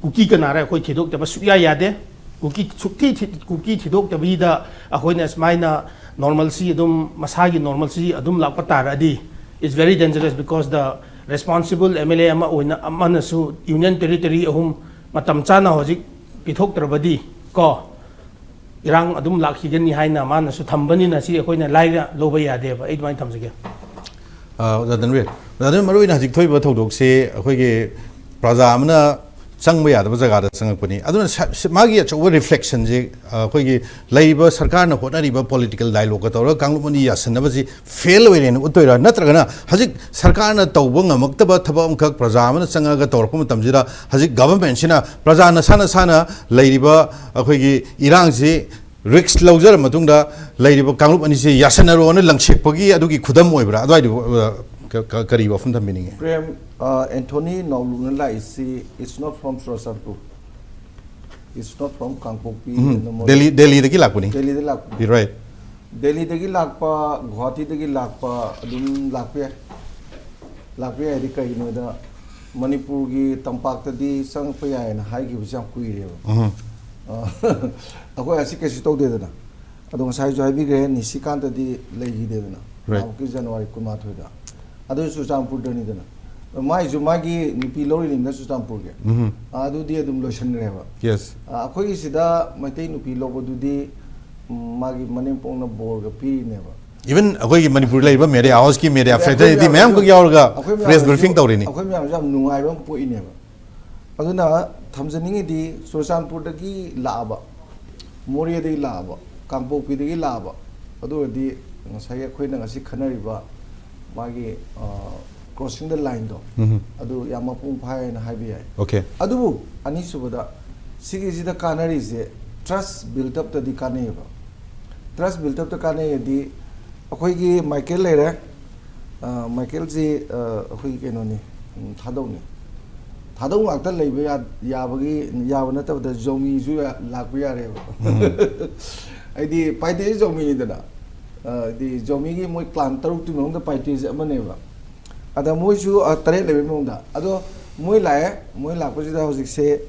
Kuki ꯀꯅꯥꯔ ꯑꯩꯈꯣꯏ ꯊꯤꯗꯣꯛꯇꯕ ꯁꯨꯛꯌꯥ ꯌꯥꯗꯦ꯫ ꯀꯨꯀꯤ ꯁꯨꯛꯊꯤ ꯊꯤ- ꯀꯨꯀꯤ ꯊꯤꯗꯣꯛꯇꯕꯤꯗ ꯑꯩꯈꯣꯏꯅ ꯁꯨꯃꯥꯏꯅ ꯅꯣꯔꯃꯜꯁꯤ ꯑꯗꯨꯝ, ꯃꯁꯥꯒꯤ ꯅꯣꯔꯃꯜꯁꯤ ꯑꯗꯨꯝ ꯂꯥꯛꯄ ꯇꯥꯔꯗꯤ, it's very dangerous, because the responsible M L A ꯑꯃ ꯑꯣꯏꯅ ꯑꯃꯅꯁꯨ ꯌꯨꯅꯤꯌꯟ ꯇꯦꯔꯤꯇꯣꯔꯤ ꯑꯍꯨꯝ ꯃꯇꯝ ꯆꯥꯅ ꯍꯧꯖꯤꯛ ꯄꯤꯊꯣꯛꯇ꯭ꯔꯕꯗꯤ ꯀꯣ, ꯏꯔꯥꯡ ꯑꯗꯨꯝ ꯂꯥꯛꯈꯤꯒꯅꯤ ꯍꯥꯏꯅ ꯃꯥꯅꯁꯨ ꯊꯝꯕꯅꯤꯅ, ꯁꯤ ꯑꯩꯈꯣꯏꯅ ꯂꯥꯏꯅ ꯂꯧꯕ ꯌꯥꯗꯦꯕ꯫ ꯑꯩ ꯑꯗꯨꯃꯥꯏꯅ ꯊꯝꯖꯒꯦ꯫ ꯑ, ꯑꯣꯖꯥ ꯗꯟꯋꯤꯔ, ꯑꯣꯖꯥ ꯗꯟꯋꯤꯔ, ꯃꯔꯨꯑꯣꯏꯅ ꯍꯧꯖꯤꯛ ꯊꯣꯛꯏꯕ ꯊꯧꯗꯣꯛꯁꯦ ꯑꯩꯈꯣꯏꯒꯤ ꯄ꯭ꯔꯖꯥ ꯑꯃꯅ ꯆꯪꯕ ꯌꯥꯗꯕ ꯖꯒꯥꯗ ꯆꯪꯉꯛꯄꯅꯤ꯫ ꯑꯗꯨꯅ ꯁ- ꯁ- ꯃꯥꯒꯤ ꯑꯆꯧꯕ ꯔꯤꯐ꯭ꯂꯦꯛꯁꯟꯁꯦ, ꯑ, ꯑꯩꯈꯣꯏꯒꯤ ꯂꯩꯔꯤꯕ ꯁꯔꯀꯥꯔꯅ ꯍꯣꯠꯅꯔꯤꯕ ꯄꯣꯂꯤꯇꯤꯀꯦꯜ ꯗꯥꯏꯂꯣꯒꯀ ꯇꯧꯔꯒ ꯀꯥꯡꯂꯨꯞ ꯑꯅꯤ ꯌꯥꯁꯟꯅꯕꯁꯤ ꯐꯦꯜ ꯑꯣꯏꯔꯦꯅ ꯎꯠꯇꯣꯏꯔꯥ, ꯅꯠꯇ꯭ꯔꯒꯅ ꯍꯧꯖꯤꯛ ꯁꯔꯀꯥꯔꯅ ꯇꯧꯕ ꯉꯝꯃꯛꯇꯕ ꯊꯕꯛ ꯑꯃꯈꯛ ꯄ꯭ꯔꯖꯥ ꯑꯃꯅ ꯆꯪꯉꯒ ꯇꯧꯔꯛꯄ ꯃꯇꯝꯁꯤꯗ ꯍꯧꯖꯤꯛ ꯒꯚꯔꯟꯃꯦꯟꯁꯤꯅ ꯄ꯭ꯔꯖꯥ ꯅꯁꯥ ꯅꯁꯥꯅ ꯂꯩꯔꯤꯕ ꯑꯩꯈꯣꯏꯒꯤ ꯏꯔꯥꯡꯁꯤ ꯔꯤꯛꯁ ꯂꯧꯖꯔ ꯃꯇꯨꯡꯗ ꯂꯩꯔꯤꯕ ꯀꯥꯡꯂꯨꯞ ꯑꯅꯤꯁꯦ ꯌꯥꯁꯟꯅꯔꯣꯅ ꯂꯪꯁꯦꯛꯄꯒꯤ ꯑꯗꯨꯒꯤ ꯈꯨꯗꯝ ꯑꯣꯏꯕ꯭ꯔꯥ? ꯑꯗꯨꯋꯥꯏꯗꯨ, ꯑ, ꯀ- ꯀ- ꯀꯔꯤ ꯋꯥꯐꯝ ꯊꯝꯕꯤꯅꯤꯡꯉꯤ? ꯄ꯭ꯔꯦꯝ, ꯑ, ꯑꯦꯟꯊꯣꯅꯤ ꯅꯥꯎꯂꯨꯅ ꯂꯥꯛꯏꯁꯤ, it's not from Churachandpur, it's not from Kangpokpi, um, Nambol. Delhi, ꯗꯦꯜꯂꯤꯗꯒꯤ ꯂꯥꯛꯄꯅꯤ꯫ ꯗꯦꯜꯂꯤꯗ ꯂꯥꯛꯄꯅꯤ꯫ Right. ꯗꯦꯜꯂꯤꯗꯒꯤ ꯂꯥꯛꯄ, ꯒꯨꯋꯥꯍꯥꯇꯤꯗꯒꯤ ꯂꯥꯛꯄ ꯑꯗꯨꯝ ꯂꯥꯛꯄ ꯌꯥꯏ꯫ ꯂꯥꯛꯄ ꯌꯥꯏꯗꯤ ꯀꯩꯒꯤꯅꯣꯗ, ꯃꯅꯤꯄꯨꯔꯒꯤ ꯇꯝꯄꯥꯛꯇꯗꯤ ꯆꯪꯉꯛꯄ ꯌꯥꯏꯅ ꯍꯥꯏꯈꯤꯕꯁꯤ ꯌꯥꯝ ꯀꯨꯏꯔꯦꯕ꯫ ꯎꯝ. ꯑ, ꯑꯩꯈꯣꯏ ꯑꯁꯤ ꯀꯩꯁꯨ ꯇꯧꯗꯦꯗꯅ꯫ ꯑꯗꯣ ꯉꯁꯥꯏꯁꯨ ꯍꯥꯏꯕꯤꯈ꯭ꯔꯦ, ꯅꯤꯁꯤꯀꯥꯟꯇꯗꯤ ꯂꯩꯈꯤꯗꯦꯗꯅ, Right. ꯅꯍꯥꯟꯃꯨꯛꯀꯤ ꯖꯅꯋꯥꯔꯤ ꯀꯨꯟꯃꯥꯊꯣꯏꯗ꯫ ꯑꯗꯨꯁꯨ ꯆꯨꯔꯆꯥꯟꯄꯨꯔꯗꯅꯤꯗꯅ꯫ ꯃꯥꯏꯁꯨ ꯃꯥꯒꯤ ꯅꯨꯄꯤ ꯂꯧꯔꯤꯅꯤꯅ ꯆꯨꯔꯆꯥꯟꯄꯨꯔꯒꯤ꯫ ꯎꯝ. ꯑꯗꯨꯗꯤ ꯑꯗꯨꯝ ꯂꯣꯏꯁꯤꯟꯈ꯭ꯔꯦꯕ꯫ Yes. ꯑ, ꯑꯩꯈꯣꯏꯒꯤ ꯁꯤꯗ ꯃꯩꯇꯩ ꯅꯨꯄꯤ ꯂꯧꯕꯗꯨꯗꯤ, ꯎꯝ, ꯃꯥꯒꯤ ꯃꯅꯦꯝꯄꯣꯛꯅ ꯕꯣꯔꯒ ꯄꯤꯔꯤꯅꯦꯕ꯫ Even ꯑꯩꯈꯣꯏꯒꯤ ꯃꯅꯤꯄꯨꯔ ꯂꯩꯔꯤꯕ ꯃꯦꯗꯤꯌꯥ ꯍꯥꯎꯁꯀꯤ ꯃꯦꯗꯤꯌꯥ ꯑꯩꯈꯣꯏ ꯐ꯭ꯔꯦꯇꯔꯅꯤꯇꯤ ꯃꯌꯥꯝꯁꯨ- ꯃꯌꯥꯝꯈꯛ ꯌꯥꯎꯔꯒ ꯑꯩꯈꯣꯏ ꯄ꯭ꯔꯦꯁ ꯃꯌꯥꯝꯁꯨ- ꯕ꯭ꯔꯤꯐꯤꯡ ꯇꯧꯔꯤꯅꯤ꯫ ꯑꯩꯈꯣꯏ ꯃꯌꯥꯝꯁꯨ ꯌꯥꯝ ꯅꯨꯡꯉꯥꯏꯕ ꯑꯃ ꯄꯣꯛꯏꯅꯦꯕ꯫ ꯑꯗꯨꯅ ꯊꯝꯖꯅꯤꯡꯉꯤꯗꯤ, ꯆꯨꯔꯆꯥꯟꯄꯨꯔꯗꯒꯤ ꯂꯥꯛꯑꯕ, ꯃꯣꯔꯦꯗꯒꯤ ꯂꯥꯛꯑꯕ, ꯀꯥꯡꯄꯣꯛꯄꯤꯗꯒꯤ ꯂꯥꯛꯑꯕ, ꯑꯗꯨ ꯑꯣꯏꯔꯗꯤ ꯉꯁꯥꯏꯒꯤ ꯑꯩꯈꯣꯏꯅ ꯉꯁꯤ ꯈꯟꯅꯔꯤꯕ ꯃꯥꯒꯤ, ꯑ, crossing the lineꯗꯣ, ꯎꯝ. ꯑꯗꯨ ꯌꯥꯝ ꯃꯄꯨꯡ ꯐꯥꯏꯅ ꯍꯥꯏꯕ ꯌꯥꯏ꯫ Okay. ꯑꯗꯨꯕꯨ ꯑꯅꯤꯁꯨꯕꯗ, ꯁꯤꯒꯤꯁꯤꯗ ꯀꯥꯟꯅꯔꯤꯁꯦ trust build upꯇꯗꯤ ꯀꯥꯟꯅꯩꯌꯦꯕ꯫ Trust build upꯇ ꯀꯥꯟꯅꯩ ꯍꯥꯏꯗꯤ, ꯑꯩꯈꯣꯏꯒꯤ ꯃꯥꯏꯀꯦꯜ ꯂꯩꯔꯦ꯫ ꯑ, ꯃꯥꯏꯀꯦꯜꯁꯤ, ꯑ, ꯑꯩꯈꯣꯏꯒꯤ ꯀꯩꯅꯣꯅꯤ, ꯎꯝ, ꯊꯥꯗꯧꯅꯤ꯫ ꯊꯥꯗꯧ ꯉꯥꯛꯇ ꯂꯩꯕ ꯌꯥ-, ꯌꯥꯕꯒꯤ, ꯌꯥꯕ ꯅꯠꯇꯕꯗ ꯖꯣꯃꯤꯁꯨ ꯌꯥ-, ꯂꯥꯛꯄ ꯌꯥꯔꯦꯕ꯫ ꯎꯝ꯫ ꯍꯥꯏꯗꯤ ꯄꯥꯏꯇꯦꯁꯤ ꯖꯣꯃꯤꯅꯤꯗꯅ꯫ ꯑ, ꯍꯥꯏꯗꯤ ꯖꯣꯃꯤꯒꯤ ꯃꯣꯏ ꯀ꯭ꯂꯥꯟ ꯇꯔꯨꯛꯇꯨꯒꯤ ꯃꯅꯨꯡꯗ ꯄꯥꯏꯇꯦꯁꯤ ꯑꯃꯅꯦꯕ꯫ ꯑꯗ ꯃꯣꯏꯁꯨ, ꯑ, ꯇꯔꯦꯠ ꯂꯩꯕꯒꯤ ꯃꯑꯣꯡꯗ꯫ ꯑꯗꯣ ꯃꯣꯏ ꯂꯥꯛꯑꯦ꯫ ꯃꯣꯏ ꯂꯥꯛꯄꯁꯤꯗ ꯍꯧꯖꯤꯛꯁꯦ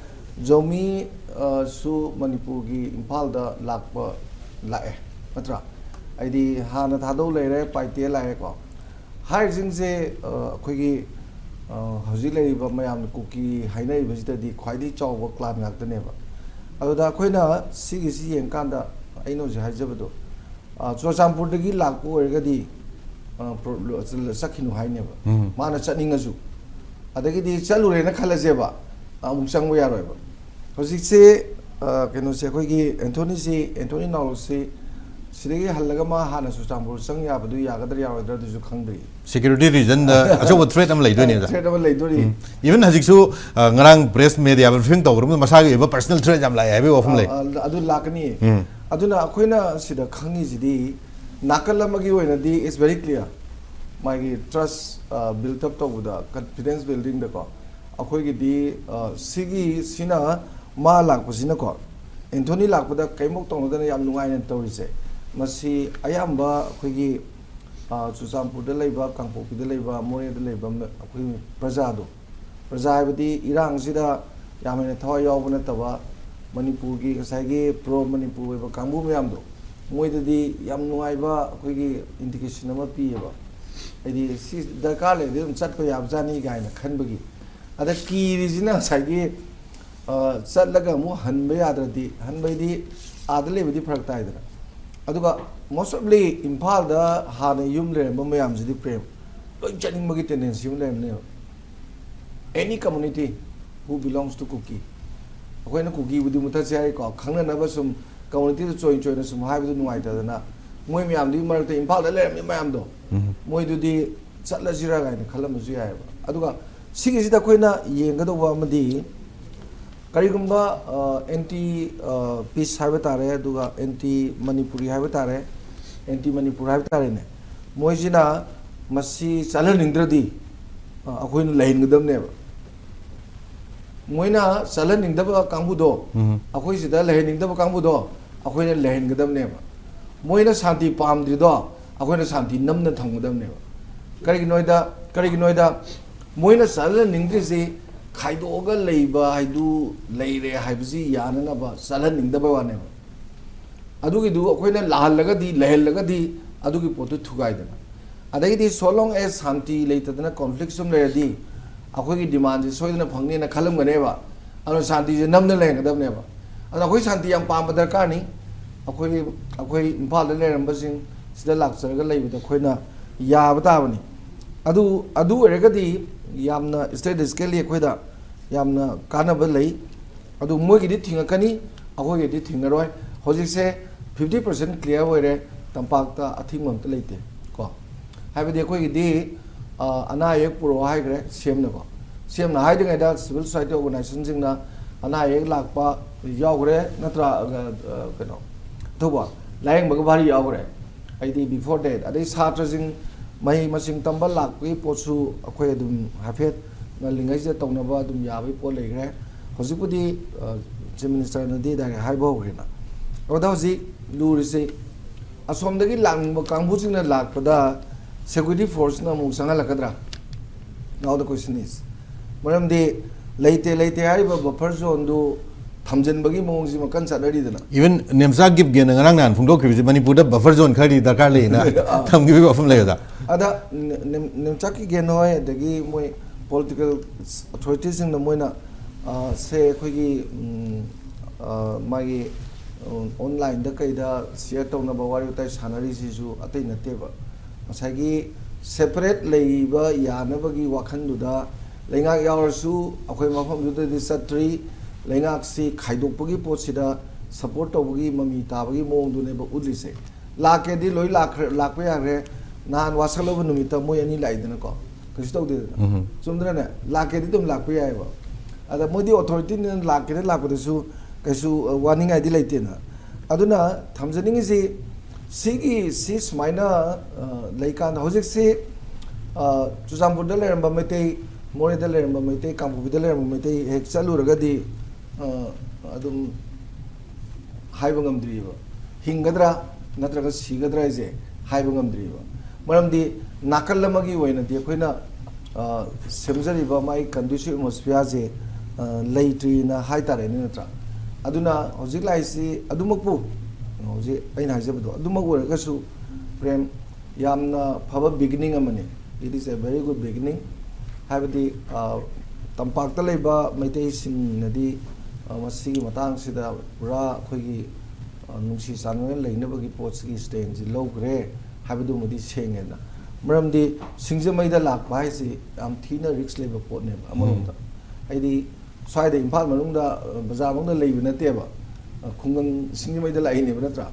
ꯖꯣꯃꯤ, ꯑ, ꯁꯨ ꯃꯅꯤꯄꯨꯔꯒꯤ ꯏꯝꯐꯥꯜꯗ ꯂꯥꯛꯄ, ꯂꯥꯛꯑꯦ, ꯅꯠꯇ꯭ꯔꯥ? ꯍꯥꯏꯗꯤ ꯍꯥꯟꯅ ꯊꯥꯗꯧ ꯂꯩꯔꯦ, ꯄꯥꯏꯇꯦ ꯂꯥꯛꯑꯦꯀꯣ꯫ ꯍꯥꯏꯔꯤꯁꯤꯡꯁꯦ, ꯑ, ꯑꯩꯈꯣꯏꯒꯤ, ꯑ, ꯍꯧꯖꯤꯛ ꯂꯩꯔꯤꯕ ꯃꯌꯥꯝꯅ ꯀꯨꯀꯤ ꯍꯥꯏꯅꯔꯤꯕꯁꯤꯗꯗꯤ ꯈ꯭ꯋꯥꯏꯗꯒꯤ ꯆꯥꯎꯕ ꯀ꯭ꯂꯥꯟ ꯉꯥꯛꯇꯅꯦꯕ꯫ ꯑꯗꯨꯗ ꯑꯩꯈꯣꯏꯅ ꯁꯤꯒꯤꯁꯤ ꯌꯦꯡꯀꯥꯟꯗ ꯑꯩꯅ ꯍꯧꯖꯤꯛ ꯍꯥꯏꯖꯕꯗꯣ, ꯑ, ꯆꯨꯔꯆꯥꯟꯄꯨꯔꯗꯒꯤ ꯂꯥꯛꯄ ꯑꯣꯏꯔꯒꯗꯤ, ꯑ, ꯄ꯭ꯔꯣ-, ꯆꯠꯈꯤꯅꯨ ꯍꯥꯏꯅꯦꯕ꯫ ꯎꯝ꯫ ꯃꯥꯅ ꯆꯠꯅꯤꯡꯉꯁꯨ꯫ ꯑꯗꯒꯤꯗꯤ ꯆꯠꯂꯨꯔꯦꯅ ꯈꯜꯂꯁꯦꯕ, ꯑꯃꯨꯛ ꯆꯪꯕ ꯌꯥꯔꯣꯏꯕ꯫ ꯍꯧꯖꯤꯛꯁꯦ, ꯑ, ꯀꯩꯅꯣꯁꯦ, ꯑꯩꯈꯣꯏꯒꯤ ꯑꯦꯟꯊꯣꯅꯤꯁꯤ, ꯑꯦꯟꯊꯣꯅꯤ ꯅꯥꯎꯔꯣꯁꯤ ꯁꯤꯗꯒꯤ ꯍꯜꯂꯒ ꯃꯥ ꯍꯥꯟꯅ ꯆꯨꯔꯆꯥꯟꯄꯨꯔ ꯆꯪ ꯌꯥꯕꯗꯨ ꯌꯥꯒꯗ꯭ꯔꯥ ꯌꯥꯔꯣꯏꯗ꯭ꯔꯥ ꯑꯗꯨꯁꯨ ꯈꯪꯗ꯭ꯔꯤ꯫ ꯁꯦꯀ꯭ꯌꯨꯔꯤꯇꯤ ꯔꯤꯖꯟꯗ ꯑꯆꯧꯕ ꯊ꯭ꯔꯦꯠ ꯑꯃ ꯂꯩꯗꯣꯏꯅꯦ, ꯑꯣꯖꯥ꯫ ꯊ꯭ꯔꯦꯠ ꯑꯃ ꯂꯩꯗꯣꯔꯤ꯫ ꯎꯝ꯫ ꯏꯚꯟ ꯍꯧꯖꯤꯛꯁꯨ, ꯑ, ꯉꯔꯥꯡ ꯄ꯭ꯔꯦꯁ ꯃꯦꯗꯤꯌꯥ ꯕ꯭ꯔꯤꯐꯤꯡ ꯇꯧꯕꯗ ꯃꯁꯥꯒꯤ ꯑꯣꯏꯕ ꯄꯔꯁꯅꯦꯜ ꯊ꯭ꯔꯦꯠ ꯌꯥꯝ ꯂꯥꯛꯑꯦ ꯍꯥꯏꯕꯒꯤ ꯋꯥꯐꯝ ꯂꯩ꯫ ꯑ, ꯑꯗꯨ ꯂꯥꯛꯀꯅꯤ꯫ ꯎꯝ꯫ ꯑꯗꯨꯅ ꯑꯩꯈꯣꯏꯅ ꯁꯤꯗ ꯈꯪꯉꯤꯁꯤꯗꯤ ꯅꯥꯀꯜ ꯑꯃꯒꯤ ꯑꯣꯏꯅꯗꯤ it's very clear꯫ ꯃꯥꯒꯤ ꯇ꯭ꯔꯁ, ꯑ, ꯕꯤꯜꯗ ꯑꯞ ꯇꯧꯕꯗ, ꯀꯟꯐꯤꯗꯦꯟꯁ ꯕꯤꯜꯗꯤꯡꯗꯀꯣ꯫ ꯑꯩꯈꯣꯏꯒꯤꯗꯤ, ꯑ, ꯁꯤꯒꯤ, ꯁꯤꯅ ꯃꯥ ꯂꯥꯛꯄꯁꯤꯅꯀꯣ, ꯑꯦꯟꯊꯣꯅꯤ ꯂꯥꯛꯄꯗ ꯀꯔꯤꯃꯨꯛ ꯇꯧꯅꯗꯅ ꯌꯥꯝ ꯅꯨꯡꯉꯥꯏꯅ ꯇꯧꯔꯤꯁꯦ, ꯃꯁꯤ ꯑꯌꯥꯝꯕ ꯑꯩꯈꯣꯏꯒꯤ, ꯑ, ꯆꯨꯔꯆꯥꯟꯄꯨꯔꯗ ꯂꯩꯕ, ꯀꯥꯡꯄꯣꯛꯄꯤꯗ ꯂꯩꯕ, ꯃꯣꯔꯦꯗ ꯂꯩꯕ ꯃ-, ꯑꯩꯈꯣꯏ ꯄ꯭ꯔꯖꯥꯗꯣ, ꯄ꯭ꯔꯖꯥ ꯍꯥꯏꯕꯗꯤ ꯏꯔꯥꯡꯁꯤꯗ ꯌꯥꯝ ꯍꯦꯟꯅ ꯊꯋꯥꯏ ꯌꯥꯎꯕ ꯅꯠꯇꯕ, ꯃꯅꯤꯄꯨꯔꯒꯤ ꯉꯁꯥꯏꯒꯤ ꯄ꯭ꯔꯣ ꯃꯅꯤꯄꯨꯔ ꯑꯣꯏꯕ ꯀꯥꯡꯕꯨ ꯃꯌꯥꯝꯗꯣ, ꯃꯣꯏꯗꯗꯤ ꯌꯥꯝ ꯅꯨꯡꯉꯥꯏꯕ ꯑꯩꯈꯣꯏꯒꯤ ꯏꯟꯗꯤꯀꯦꯁꯟ ꯑꯃ ꯄꯤꯌꯦꯕ꯫ ꯍꯥꯏꯗꯤ ꯁꯤ ꯗꯔꯀꯥꯔ ꯂꯩꯔꯗꯤ ꯑꯗꯨꯝ ꯆꯠꯄ ꯌꯥꯕꯖꯥꯠꯅꯤ ꯀꯥꯏꯅ ꯈꯟꯕꯒꯤ꯫ ꯑꯗ ꯀꯤꯔꯤꯁꯤꯅ ꯉꯁꯥꯏꯒꯤ, ꯑ, ꯆꯠꯂꯒ ꯑꯃꯨꯛ ꯍꯟꯕ ꯌꯥꯗ꯭ꯔꯗꯤ, ꯍꯟꯕꯩꯗꯤ ꯑꯥꯗ ꯂꯩꯕꯗꯤ ꯐꯔꯛ ꯇꯥꯏꯗꯅ꯫ ꯑꯗꯨꯒ most of all ꯏꯝꯐꯥꯜꯗ ꯍꯥꯟꯅ ꯌꯨꯝ ꯂꯩꯔꯝꯕ ꯃꯌꯥꯝꯁꯤꯗꯤ, ꯄ꯭ꯔꯦꯝ, ꯂꯣꯏ ꯆꯠꯅꯤꯡꯕꯒꯤ ꯇꯦꯟꯗꯦꯟꯁꯤ ꯑꯃ ꯂꯩꯔꯝꯅꯦꯕ꯫ Any community who belongs to ꯀꯨꯀꯤ꯫ ꯑꯩꯈꯣꯏꯅ ꯀꯨꯀꯤꯕꯨꯗꯤ ꯃꯨꯊꯠꯁꯦ ꯍꯥꯏꯔꯤꯀꯣ, ꯈꯪꯅꯅꯕ ꯁꯨꯝ ꯀꯝꯃꯨꯅꯤꯇꯤꯗ ꯆꯣꯏꯅ ꯆꯣꯏꯅ ꯁꯨꯝ ꯍꯥꯏꯕꯗꯨ ꯅꯨꯡꯉꯥꯏꯇꯗꯅ, ꯃꯣꯏ ꯃꯌꯥꯝꯗꯨꯒꯤ ꯃꯔꯛꯇ ꯏꯝꯐꯥꯜꯗ ꯂꯩꯔꯝꯃꯤ ꯃꯌꯥꯝꯗꯣ, ꯎꯝ꯫ ꯃꯣꯏꯗꯨꯗꯤ ꯆꯠꯂꯁꯤꯔꯥ ꯀꯥꯏꯅ ꯈꯜꯂꯝꯕꯁꯨ ꯌꯥꯏꯑꯕ꯫ ꯑꯗꯨꯒ ꯁꯤꯒꯤꯁꯤꯗ ꯑꯩꯈꯣꯏꯅ ꯌꯦꯡꯒꯗꯧꯕ ꯑꯃꯗꯤ, ꯀꯔꯤꯒꯨꯝꯕ, ꯑ, ꯑꯦꯟꯇꯤ, ꯑ, ꯄꯤꯁ ꯍꯥꯏꯕ ꯇꯥꯔꯦ, ꯑꯗꯨꯒ ꯑꯦꯟꯇꯤ ꯃꯅꯤꯄꯨꯔꯤ ꯍꯥꯏꯕ ꯇꯥꯔꯦ, ꯑꯦꯟꯇꯤ ꯃꯅꯤꯄꯨꯔ ꯍꯥꯏꯕ ꯇꯥꯔꯦꯅꯦ, ꯃꯣꯏꯁꯤꯅ ꯃꯁꯤ ꯆꯠꯍꯟꯅꯤꯡꯗ꯭ꯔꯗꯤ, ꯑ, ꯑꯩꯈꯣꯏꯅ ꯂꯩꯍꯟꯒꯗꯕꯅꯦꯕ꯫ ꯃꯣꯏꯅ ꯆꯠꯍꯟꯅꯤꯡꯗꯕ ꯀꯥꯡꯕꯨꯗꯣ, ꯎꯝ꯫ ꯑꯩꯈꯣꯏ ꯁꯤꯗ ꯂꯩꯍꯟꯅꯤꯡꯗꯕ ꯀꯥꯡꯕꯨꯗꯣ ꯑꯩꯈꯣꯏꯅ ꯂꯩꯍꯟꯒꯗꯕꯅꯦꯕ꯫ ꯃꯣꯏꯅ ꯁꯥꯟꯇꯤ ꯄꯥꯝꯗ꯭ꯔꯤꯗꯣ ꯑꯩꯈꯣꯏꯅ ꯁꯥꯟꯇꯤ ꯅꯝꯅ ꯊꯝꯒꯗꯕꯅꯦꯕ꯫ ꯀꯔꯤꯒꯤꯅꯣ ꯍꯥꯏꯗ, ꯀꯔꯤꯒꯤꯅꯣ ꯍꯥꯏꯗ ꯃꯣꯏꯅ ꯆꯠꯍꯟꯅꯤꯡꯗ꯭ꯔꯤꯁꯤ ꯈꯥꯏꯗꯣꯛꯑꯒ ꯂꯩꯕ ꯍꯥꯏꯗꯨ ꯂꯩꯔꯦ ꯍꯥꯏꯕꯁꯤ ꯌꯥꯅꯅꯕ ꯆꯠꯍꯟꯅꯤꯡꯗꯕ ꯋꯥꯅꯦꯕ꯫ ꯑꯗꯨꯒꯤꯗꯨ ꯑꯩꯈꯣꯏꯅ ꯂꯥꯛꯍꯜꯂꯒꯗꯤ, ꯂꯩꯍꯜꯂꯒꯗꯤ ꯑꯗꯨꯒꯤ ꯄꯣꯠꯇꯨ ꯊꯨꯒꯥꯏꯗꯅ꯫ ꯑꯗꯩꯗꯤ so long as ꯁꯥꯟꯇꯤ ꯂꯩꯇꯗꯅ conflict ꯁꯨꯝ ꯂꯩꯔꯗꯤ ꯑꯩꯈꯣꯏꯒꯤ demandꯁꯦ ꯁꯣꯏꯗꯅ ꯐꯪꯅꯦꯅ ꯈꯜꯂꯝꯒꯅꯦꯕ꯫ ꯑꯗꯨꯅ ꯁꯥꯟꯇꯤꯁꯦ ꯅꯝꯅ ꯂꯩꯍꯟꯒꯗꯕꯅꯦꯕ꯫ ꯑꯗꯨꯅ ꯑꯩꯈꯣꯏ ꯁꯥꯟꯇꯤ ꯌꯥꯝ ꯄꯥꯝꯕ ꯗꯔꯀꯥꯔꯅꯤ꯫ ꯑꯩꯈꯣꯏ, ꯑꯩꯈꯣꯏ ꯏꯝꯐꯥꯜꯗ ꯂꯩꯔꯝꯕꯁꯤꯡ ꯁꯤꯗ ꯂꯥꯛꯆꯔꯒ ꯂꯩꯕꯗ ꯑꯩꯈꯣꯏꯅ ꯌꯥꯕ ꯇꯥꯕꯅꯤ꯫ ꯑꯗꯨ, ꯑꯗꯨ ꯑꯣꯏꯔꯒꯗꯤ ꯌꯥꯝꯅ statistically ꯑꯩꯈꯣꯏꯗ ꯌꯥꯝꯅ ꯀꯥꯟꯅꯕ ꯂꯩ꯫ ꯑꯗꯨ ꯃꯣꯏꯒꯤꯗꯤ ꯊꯤꯡꯉꯛꯀꯅꯤ, ꯑꯩꯈꯣꯏꯒꯤꯗꯤ ꯊꯤꯡꯉꯔꯣꯏ꯫ ꯍꯧꯖꯤꯛꯁꯦ fifty percent clear ꯑꯣꯏꯔꯦ ꯇꯝꯄꯥꯛꯇ ꯑꯊꯤꯡꯕ ꯑꯝꯇ ꯂꯩꯇꯦ ꯀꯣ꯫ ꯍꯥꯏꯕꯗꯤ ꯑꯩꯈꯣꯏꯒꯤꯗꯤ, ꯑ, ꯑꯅꯥ ꯑꯌꯦꯛ ꯄꯨꯔꯛꯑꯣ ꯍꯥꯏꯈ꯭ꯔꯦ ꯁꯤ ꯑꯦꯝꯅꯀꯣ꯫ ꯁꯤ ꯑꯦꯝꯅ ꯍꯥꯏꯗ꯭ꯔꯤꯉꯩꯗ civil society organizationꯁꯤꯡꯅ ꯑꯅꯥ ꯑꯌꯦꯛ ꯂꯥꯛꯄ ꯌꯥꯎꯈ꯭ꯔꯦ ꯅꯠꯇ꯭ꯔꯥ? ꯑ, ꯑ, ꯀꯩꯅꯣ, ꯊꯧꯕ, ꯂꯥꯌꯦꯡꯕꯒ ꯚꯥꯔꯤ ꯌꯥꯎꯈ꯭ꯔꯦ꯫ ꯑꯩꯗꯤ before that, ꯑꯗꯩ ꯁꯥꯇ꯭ꯔꯁꯤꯡ ꯃꯍꯩ ꯃꯁꯤꯡ ꯇꯝꯕ ꯂꯥꯛꯄꯒꯤ ꯄꯣꯠꯁꯨ ꯑꯩꯈꯣꯏ ꯑꯗꯨꯝ ꯍꯥꯏꯐꯦꯠ ꯉꯜꯂꯤꯉꯩꯁꯤꯗ ꯇꯧꯅꯕ ꯑꯗꯨꯝ ꯌꯥꯕꯒꯤ ꯄꯣꯠ ꯂꯩꯈ꯭ꯔꯦ꯫ ꯍꯧꯖꯤꯛꯄꯨꯗꯤ, ꯑ, Chief Ministerꯅꯗꯤ direct ꯍꯥꯏꯕ ꯍꯧꯈ꯭ꯔꯦꯅ꯫ ꯑꯗ ꯍꯧꯖꯤꯛ ꯂꯨꯔꯤꯁꯤ ꯑꯁꯣꯝꯗꯒꯤ ꯂꯥꯛꯅꯤꯡꯕ ꯀꯥꯡꯕꯨꯁꯤꯡꯅ ꯂꯥꯛꯄꯗ security forceꯅ ꯑꯃꯨꯛ ꯆꯪꯍꯜꯂꯛꯀꯗ꯭ꯔꯥ? Now the question is, ꯃꯔꯝꯗꯤ ꯂꯩꯇꯦ, ꯂꯩꯇꯦ ꯍꯥꯏꯔꯤꯕ buffer zoneꯗꯨ ꯊꯝꯖꯤꯟꯕꯒꯤ ꯃꯑꯣꯡꯁꯤꯃ ꯀꯟꯅ ꯆꯠꯅꯔꯤꯗꯅ꯫ Even ꯅꯦꯝꯆꯥ ꯒꯤꯞꯒꯦꯟꯅ ꯉꯔꯥꯡ ꯅꯍꯥꯟ ꯐꯣꯡꯗꯣꯛꯈꯤꯕꯁꯤ ꯃꯅꯤꯄꯨꯔꯗ buffer zone ꯈꯔꯗꯤ ꯗꯔꯀꯥꯔ ꯂꯩꯌꯦꯅ ꯑꯥ꯫ ꯊꯝꯈꯤꯕꯒꯤ ꯋꯥꯐꯝ ꯂꯩ ꯑꯣꯖꯥ꯫ ꯑꯗ ꯅꯦ-, ꯅꯦꯝ-, ꯅꯦꯝꯆꯥ ꯀꯤꯞꯒꯦꯟ ꯍꯣꯏ, ꯑꯗꯒꯤ ꯃꯣꯏ political authoritiesꯁꯤꯡꯅ ꯃꯣꯏꯅ, ꯑ, ꯁꯦ ꯑꯩꯈꯣꯏꯒꯤ, ꯎꯝ, ꯑ, ꯃꯥꯒꯤ, ꯎꯝ, onlineꯗ ꯀꯩꯗ share ꯇꯧꯅꯕ ꯋꯥꯔꯤ ꯋꯥꯇꯥꯏ ꯁꯥꯟꯅꯔꯤꯁꯤꯁꯨ ꯑꯇꯩ ꯅꯠꯇꯦꯕ꯫ ꯉꯁꯥꯏꯒꯤ separate ꯂꯩꯕ ꯌꯥꯅꯕꯒꯤ ꯋꯥꯈꯜꯗꯨꯗ ꯂꯩꯉꯥꯛ ꯌꯥꯎꯔꯁꯨ ꯑꯩꯈꯣꯏ ꯃꯐꯝꯗꯨꯗꯗꯤ ꯆꯠꯇ꯭ꯔꯤ, ꯂꯩꯉꯥꯛꯁꯤ ꯈꯥꯏꯗꯣꯛꯄꯒꯤ ꯄꯣꯠꯁꯤꯗ support ꯇꯧꯕꯒꯤ ꯃꯃꯤ ꯇꯥꯕꯒꯤ ꯃꯑꯣꯡꯗꯨꯅꯦꯕ ꯎꯠꯂꯤꯁꯦ꯫ ꯂꯥꯛꯀꯦꯗꯤ ꯂꯣꯏ ꯂꯥꯛꯈ꯭ꯔꯦ, ꯂꯥꯛꯄ ꯌꯥꯈ꯭ꯔꯦ꯫ ꯅꯍꯥꯟ ꯋꯥꯁꯛꯂꯕ ꯅꯨꯃꯤꯠꯇ ꯃꯣꯏ ꯑꯅꯤ ꯂꯥꯛꯏꯗꯅꯀꯣ, ꯀꯩꯁꯨ ꯇꯧꯗꯦꯗꯅ꯫ ꯎꯝ꯫ ꯆꯨꯝꯗ꯭ꯔꯅꯦ? ꯂꯥꯛꯀꯦꯗꯤ ꯑꯗꯨꯝ ꯂꯥꯛꯄ ꯌꯥꯏꯑꯕ꯫ ꯑꯗ ꯃꯣꯏꯗꯤ authorityꯅꯤꯅ ꯂꯥꯛꯀꯦꯗ ꯂꯥꯛꯄꯗꯁꯨ ꯀꯩꯁꯨ, ꯑ, ꯋꯥꯅꯤꯡꯉꯥꯏꯗꯤ ꯂꯩꯇꯦꯅ꯫ ꯑꯗꯨꯅ ꯊꯝꯖꯅꯤꯡꯉꯤꯁꯤ, ꯁꯤꯒꯤ ꯁꯤ ꯁꯨꯃꯥꯏꯅ ꯑ, ꯂꯩꯀꯥꯟꯗ ꯍꯧꯖꯤꯛꯁꯤ ꯑ, ꯆꯨꯔꯆꯥꯟꯄꯨꯔꯗ ꯂꯩꯔꯝꯕ ꯃꯩꯇꯩ, ꯃꯣꯔꯦꯗ ꯂꯩꯔꯝꯕ ꯃꯩꯇꯩ, ꯀꯥꯡꯄꯣꯛꯄꯤꯗ ꯂꯩꯔꯝꯕ ꯃꯩꯇꯩ ꯍꯦꯛ ꯆꯠꯂꯨꯔꯒꯗꯤ ꯑ, ꯑꯗꯨꯝ ꯍꯥꯏꯕ ꯉꯝꯗ꯭ꯔꯤꯕ, ꯍꯤꯡꯒꯗ꯭ꯔꯥ ꯅꯠꯇ꯭ꯔꯒ ꯁꯤꯒꯗ꯭ꯔꯥ ꯍꯥꯏꯁꯦ ꯍꯥꯏꯕ ꯉꯝꯗ꯭ꯔꯤꯕ꯫ ꯃꯔꯝꯗꯤ ꯅꯥꯀꯜ ꯑꯃꯒꯤ ꯑꯣꯏꯅꯗꯤ ꯑꯩꯈꯣꯏꯅ ꯑ, ꯁꯦꯝꯖꯔꯤꯕ ꯃꯥꯒꯤ conducive atmosphereꯁꯦ ꯑ, ꯂꯩꯇ꯭ꯔꯤꯅ ꯍꯥꯏ ꯇꯥꯔꯦꯅꯦ, ꯅꯠꯇ꯭ꯔꯥ? ꯑꯗꯨꯅ ꯍꯧꯖꯤꯛ ꯂꯥꯛꯏꯁꯤ ꯑꯗꯨꯃꯛꯄꯨ, ꯍꯧꯖꯤꯛ ꯑꯩꯅ ꯍꯥꯏꯖꯕꯗꯣ ꯑꯗꯨꯃꯛ ꯑꯣꯏꯔꯒꯁꯨ, ꯄ꯭ꯔꯦꯝ, ꯌꯥꯝꯅ ꯐꯕ beginning ꯑꯃꯅꯤ꯫ It is a very good beginning꯫ ꯍꯥꯏꯕꯗꯤ ꯑ, ꯇꯝꯄꯥꯛꯇ ꯂꯩꯕ ꯃꯩꯇꯩꯁꯤꯡꯅꯗꯤ ꯑ, ꯃꯁꯤꯒꯤ ꯃꯇꯥꯡꯁꯤꯗ ꯄꯨꯔꯥ ꯑꯩꯈꯣꯏꯒꯤ ꯑ, ꯅꯨꯡꯁꯤ ꯆꯥꯟꯅꯅ ꯂꯩꯅꯕꯒꯤ ꯄꯣꯠꯁꯤꯒꯤ stand ꯁꯤ ꯂꯧꯈ꯭ꯔꯦ ꯍꯥꯏꯕꯗꯨꯃꯗꯤ ꯁꯦꯡꯉꯦꯅ꯫ ꯃꯔꯝꯗꯤ ꯁꯤꯡꯖꯃꯩꯗ ꯂꯥꯛꯄ ꯍꯥꯏꯁꯤ ꯌꯥꯝ ꯊꯤꯅ risk ꯂꯩꯕ ꯄꯣꯠꯅꯦꯕ ꯑꯃꯔꯣꯝꯗ꯫ ꯍꯥꯏꯗꯤ ꯁ꯭ꯋꯥꯏꯗ ꯏꯝꯐꯥꯜ ꯃꯅꯨꯡꯗ ꯑ, ꯕꯖꯥꯔ ꯃꯅꯨꯡꯗ ꯂꯩꯕ ꯅꯠꯇꯦꯕ, ꯑ, ꯈꯨꯡꯒꯪ ꯁꯤꯡꯖꯃꯩꯗ ꯂꯥꯛꯏꯅꯦꯕ, ꯅꯠꯇ꯭ꯔꯥ?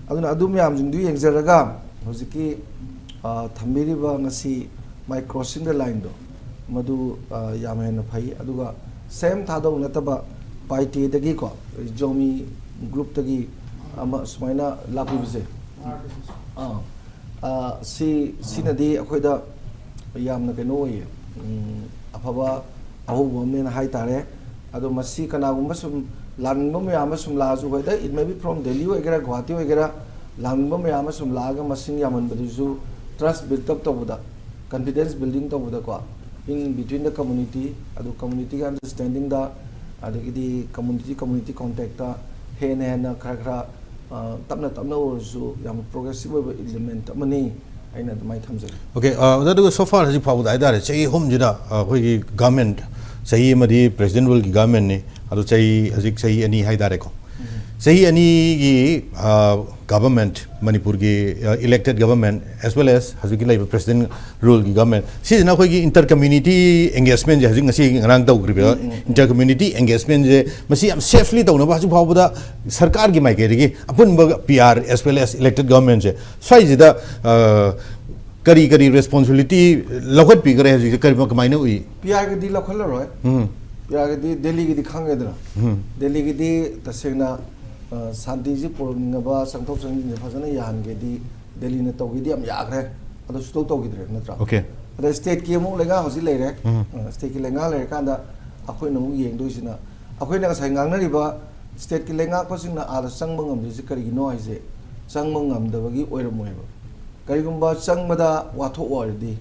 ꯑꯗꯨꯅ ꯑꯗꯨ ꯃꯌꯥꯝꯁꯤꯡꯗꯨ ꯌꯦꯡꯖꯔꯒ ꯍꯧꯖꯤꯛꯀꯤ ꯑ, ꯊꯝꯕꯤꯔꯤꯕ ꯉꯁꯤ ꯃꯥꯏ crossing the line ꯗꯣ, ꯃꯗꯨ ꯑ, ꯌꯥꯝ ꯍꯦꯟꯅ ꯐꯩ꯫ ꯑꯗꯨꯒ same ꯊꯥꯗꯧ ꯅꯠꯇꯕ ꯄꯥꯏꯇꯦꯗꯒꯤꯀꯣ, ꯖꯣꯃꯤ group ꯇꯒꯤ ꯑꯃ ꯁꯨꯃꯥꯏꯅ ꯂꯥꯛꯄꯤꯕꯁꯦ, ꯑꯥ, ꯑ, ꯁꯤ ꯁꯤꯅꯗꯤ ꯑꯩꯈꯣꯏꯗ ꯌꯥꯝꯅ ꯀꯩꯅꯣ ꯑꯣꯏꯌꯦ, ꯎꯝ, ꯑꯐꯕ ꯑꯍꯧꯕ ꯑꯃꯅꯦꯅ ꯍꯥꯏ ꯇꯥꯔꯦ꯫ ꯑꯗꯣ ꯃꯁꯤ ꯀꯅꯥꯒꯨꯝꯕ ꯁꯨꯝ ꯂꯥꯛꯅꯤꯡꯕ ꯃꯌꯥꯝ ꯑꯃ ꯁꯨꯝ ꯂꯥꯛꯑꯁꯨ, whether it may be from Delhi ꯑꯣꯏꯒꯦꯔꯥ, ꯒꯨꯋꯥꯍꯥꯇꯤ ꯑꯣꯏꯒꯦꯔꯥ, ꯂꯥꯛꯅꯤꯡꯕ ꯃꯌꯥꯝ ꯑꯃ ꯁꯨꯝ ꯂꯥꯛꯑꯒ ꯃꯁꯤꯡ ꯌꯥꯝꯍꯟꯕꯗꯨꯁꯨ trust build up ꯇꯧꯕꯗ, confidence building ꯇꯧꯕꯗꯀꯣ, in between the community, ꯑꯗꯨ community ꯒꯤ understanding ꯗ, ꯑꯗꯒꯤꯗꯤ community community contact ꯇ ꯍꯦꯟꯅ ꯍꯦꯟꯅ ꯈꯔ ꯈꯔ, ꯑ, ꯇꯞꯅ ꯇꯞꯅ ꯑꯣꯏꯔꯁꯨ ꯌꯥꯝ progressive ꯑꯣꯏꯕ element ꯑꯃꯅꯤ꯫ ꯑꯩꯅ ꯑꯗꯨꯃꯥꯏꯅ ꯊꯝꯖꯒꯦ꯫ Okay, ꯑ, ꯑꯣꯖꯥ, ꯑꯗꯨꯒ so far ꯍꯧꯖꯤꯛ ꯐꯥꯎꯕꯗ ꯍꯥꯏꯇꯥꯔꯦ, ꯆꯍꯤ ꯑꯍꯨꯝꯁꯤꯗ, ꯑ, ꯑꯩꯈꯣꯏꯒꯤ government, ꯆꯍꯤ ꯑꯃꯗꯤ president rule ꯒꯤ government ꯅꯤ, ꯑꯗꯣ ꯆꯍꯤ, ꯍꯧꯖꯤꯛ ꯆꯍꯤ ꯑꯅꯤ ꯍꯥꯏꯇꯥꯔꯦꯀꯣ꯫ ꯆꯍꯤ ꯑꯅꯤꯒꯤ, ꯑ, government, ꯃꯅꯤꯄꯨꯔꯒꯤ, ꯑ, elected government as well as ꯍꯧꯖꯤꯛꯀꯤ ꯂꯩꯔꯤꯕ president rule ꯒꯤ government, ꯁꯤꯁꯤꯅ ꯑꯩꯈꯣꯏꯒꯤ inter community engagement ꯁꯦ, ꯍꯧꯖꯤꯛ ꯉꯁꯤ ꯉꯔꯥꯡ ꯇꯧꯈ꯭ꯔꯤꯕ inter community engagement ꯁꯦ, ꯃꯁꯤ ꯌꯥꯝ safely ꯇꯧꯅꯕ ꯍꯧꯖꯤꯛ ꯐꯥꯎꯕꯗ ꯁꯔꯀꯥꯔꯒꯤ ꯃꯥꯏꯀꯩꯗꯒꯤ ꯑꯄꯨꯟꯕ P R as well as elected government ꯁꯦ ꯁ꯭ꯋꯥꯏꯁꯤꯗ, ꯑ, ꯀꯔꯤ ꯀꯔꯤ responsibility ꯂꯧꯈꯠꯄꯤꯈ꯭ꯔꯦ ꯍꯧꯖꯤꯛꯁꯦ? ꯀꯔꯤ, ꯀꯃꯥꯏꯅ ꯎꯏ? P R ꯒꯤꯗꯤ ꯂꯧꯈꯠꯂꯔꯣꯏ꯫ ꯎꯝ꯫ P R ꯒꯤꯗꯤ ꯗꯦꯜꯂꯤꯒꯤꯗꯤ ꯈꯪꯉꯦꯗꯅ꯫ ꯎꯝ꯫ ꯗꯦꯜꯂꯤꯒꯤꯗꯤ ꯇꯁꯦꯡꯅ, ꯑ, ꯁꯥꯟꯇꯤꯁꯤ ꯄꯨꯔꯛꯅꯤꯡꯉꯕ, ꯆꯪꯊꯣꯛ ꯆꯪꯁꯤꯟꯁꯦ ꯐꯖꯅ ꯌꯥꯍꯟꯒꯦꯗꯤ ꯗꯦꯜꯂꯤꯅ ꯇꯧꯒꯦꯗꯤ ꯌꯥꯝ ꯌꯥꯈ꯭ꯔꯦ, ꯑꯗꯣ ꯁꯨꯇꯧ ꯇꯧꯈꯤꯗ꯭ꯔꯦ, ꯅꯠꯇ꯭ꯔꯥ? Okay. ꯑꯗ ꯁ꯭ꯇꯦꯠꯀꯤ ꯑꯃꯨꯛ ꯂꯩꯉꯥꯛ ꯍꯧꯖꯤꯛ ꯂꯩꯔꯦ꯫ ꯎꯝ. ꯑ, ꯁ꯭ꯇꯦꯠꯀꯤ ꯂꯩꯉꯥꯛ ꯂꯩꯔꯀꯥꯟꯗ ꯑꯩꯈꯣꯏꯅ ꯑꯃꯨꯛ ꯌꯦꯡꯗꯣꯏꯁꯤꯅ, ꯑꯩꯈꯣꯏꯅ ꯉꯁꯥꯏ ꯉꯥꯡꯅꯔꯤꯕ ꯁ꯭ꯇꯦꯠꯀꯤ ꯂꯩꯉꯥꯛꯄꯁꯤꯡꯅ ꯑꯥꯗ ꯆꯪꯕ ꯉꯝꯗ꯭ꯔꯤꯁꯤ ꯀꯔꯤꯒꯤꯅꯣ ꯍꯥꯏꯁꯦ, ꯆꯪꯕ ꯉꯝꯗꯕꯒꯤ ꯑꯣꯏꯔꯝꯃꯣꯏꯕ꯫ ꯀꯔꯤꯒꯨꯝꯕ ꯆꯪꯕꯗ ꯋꯥꯊꯣꯛ ꯑꯣꯏꯔꯗꯤ,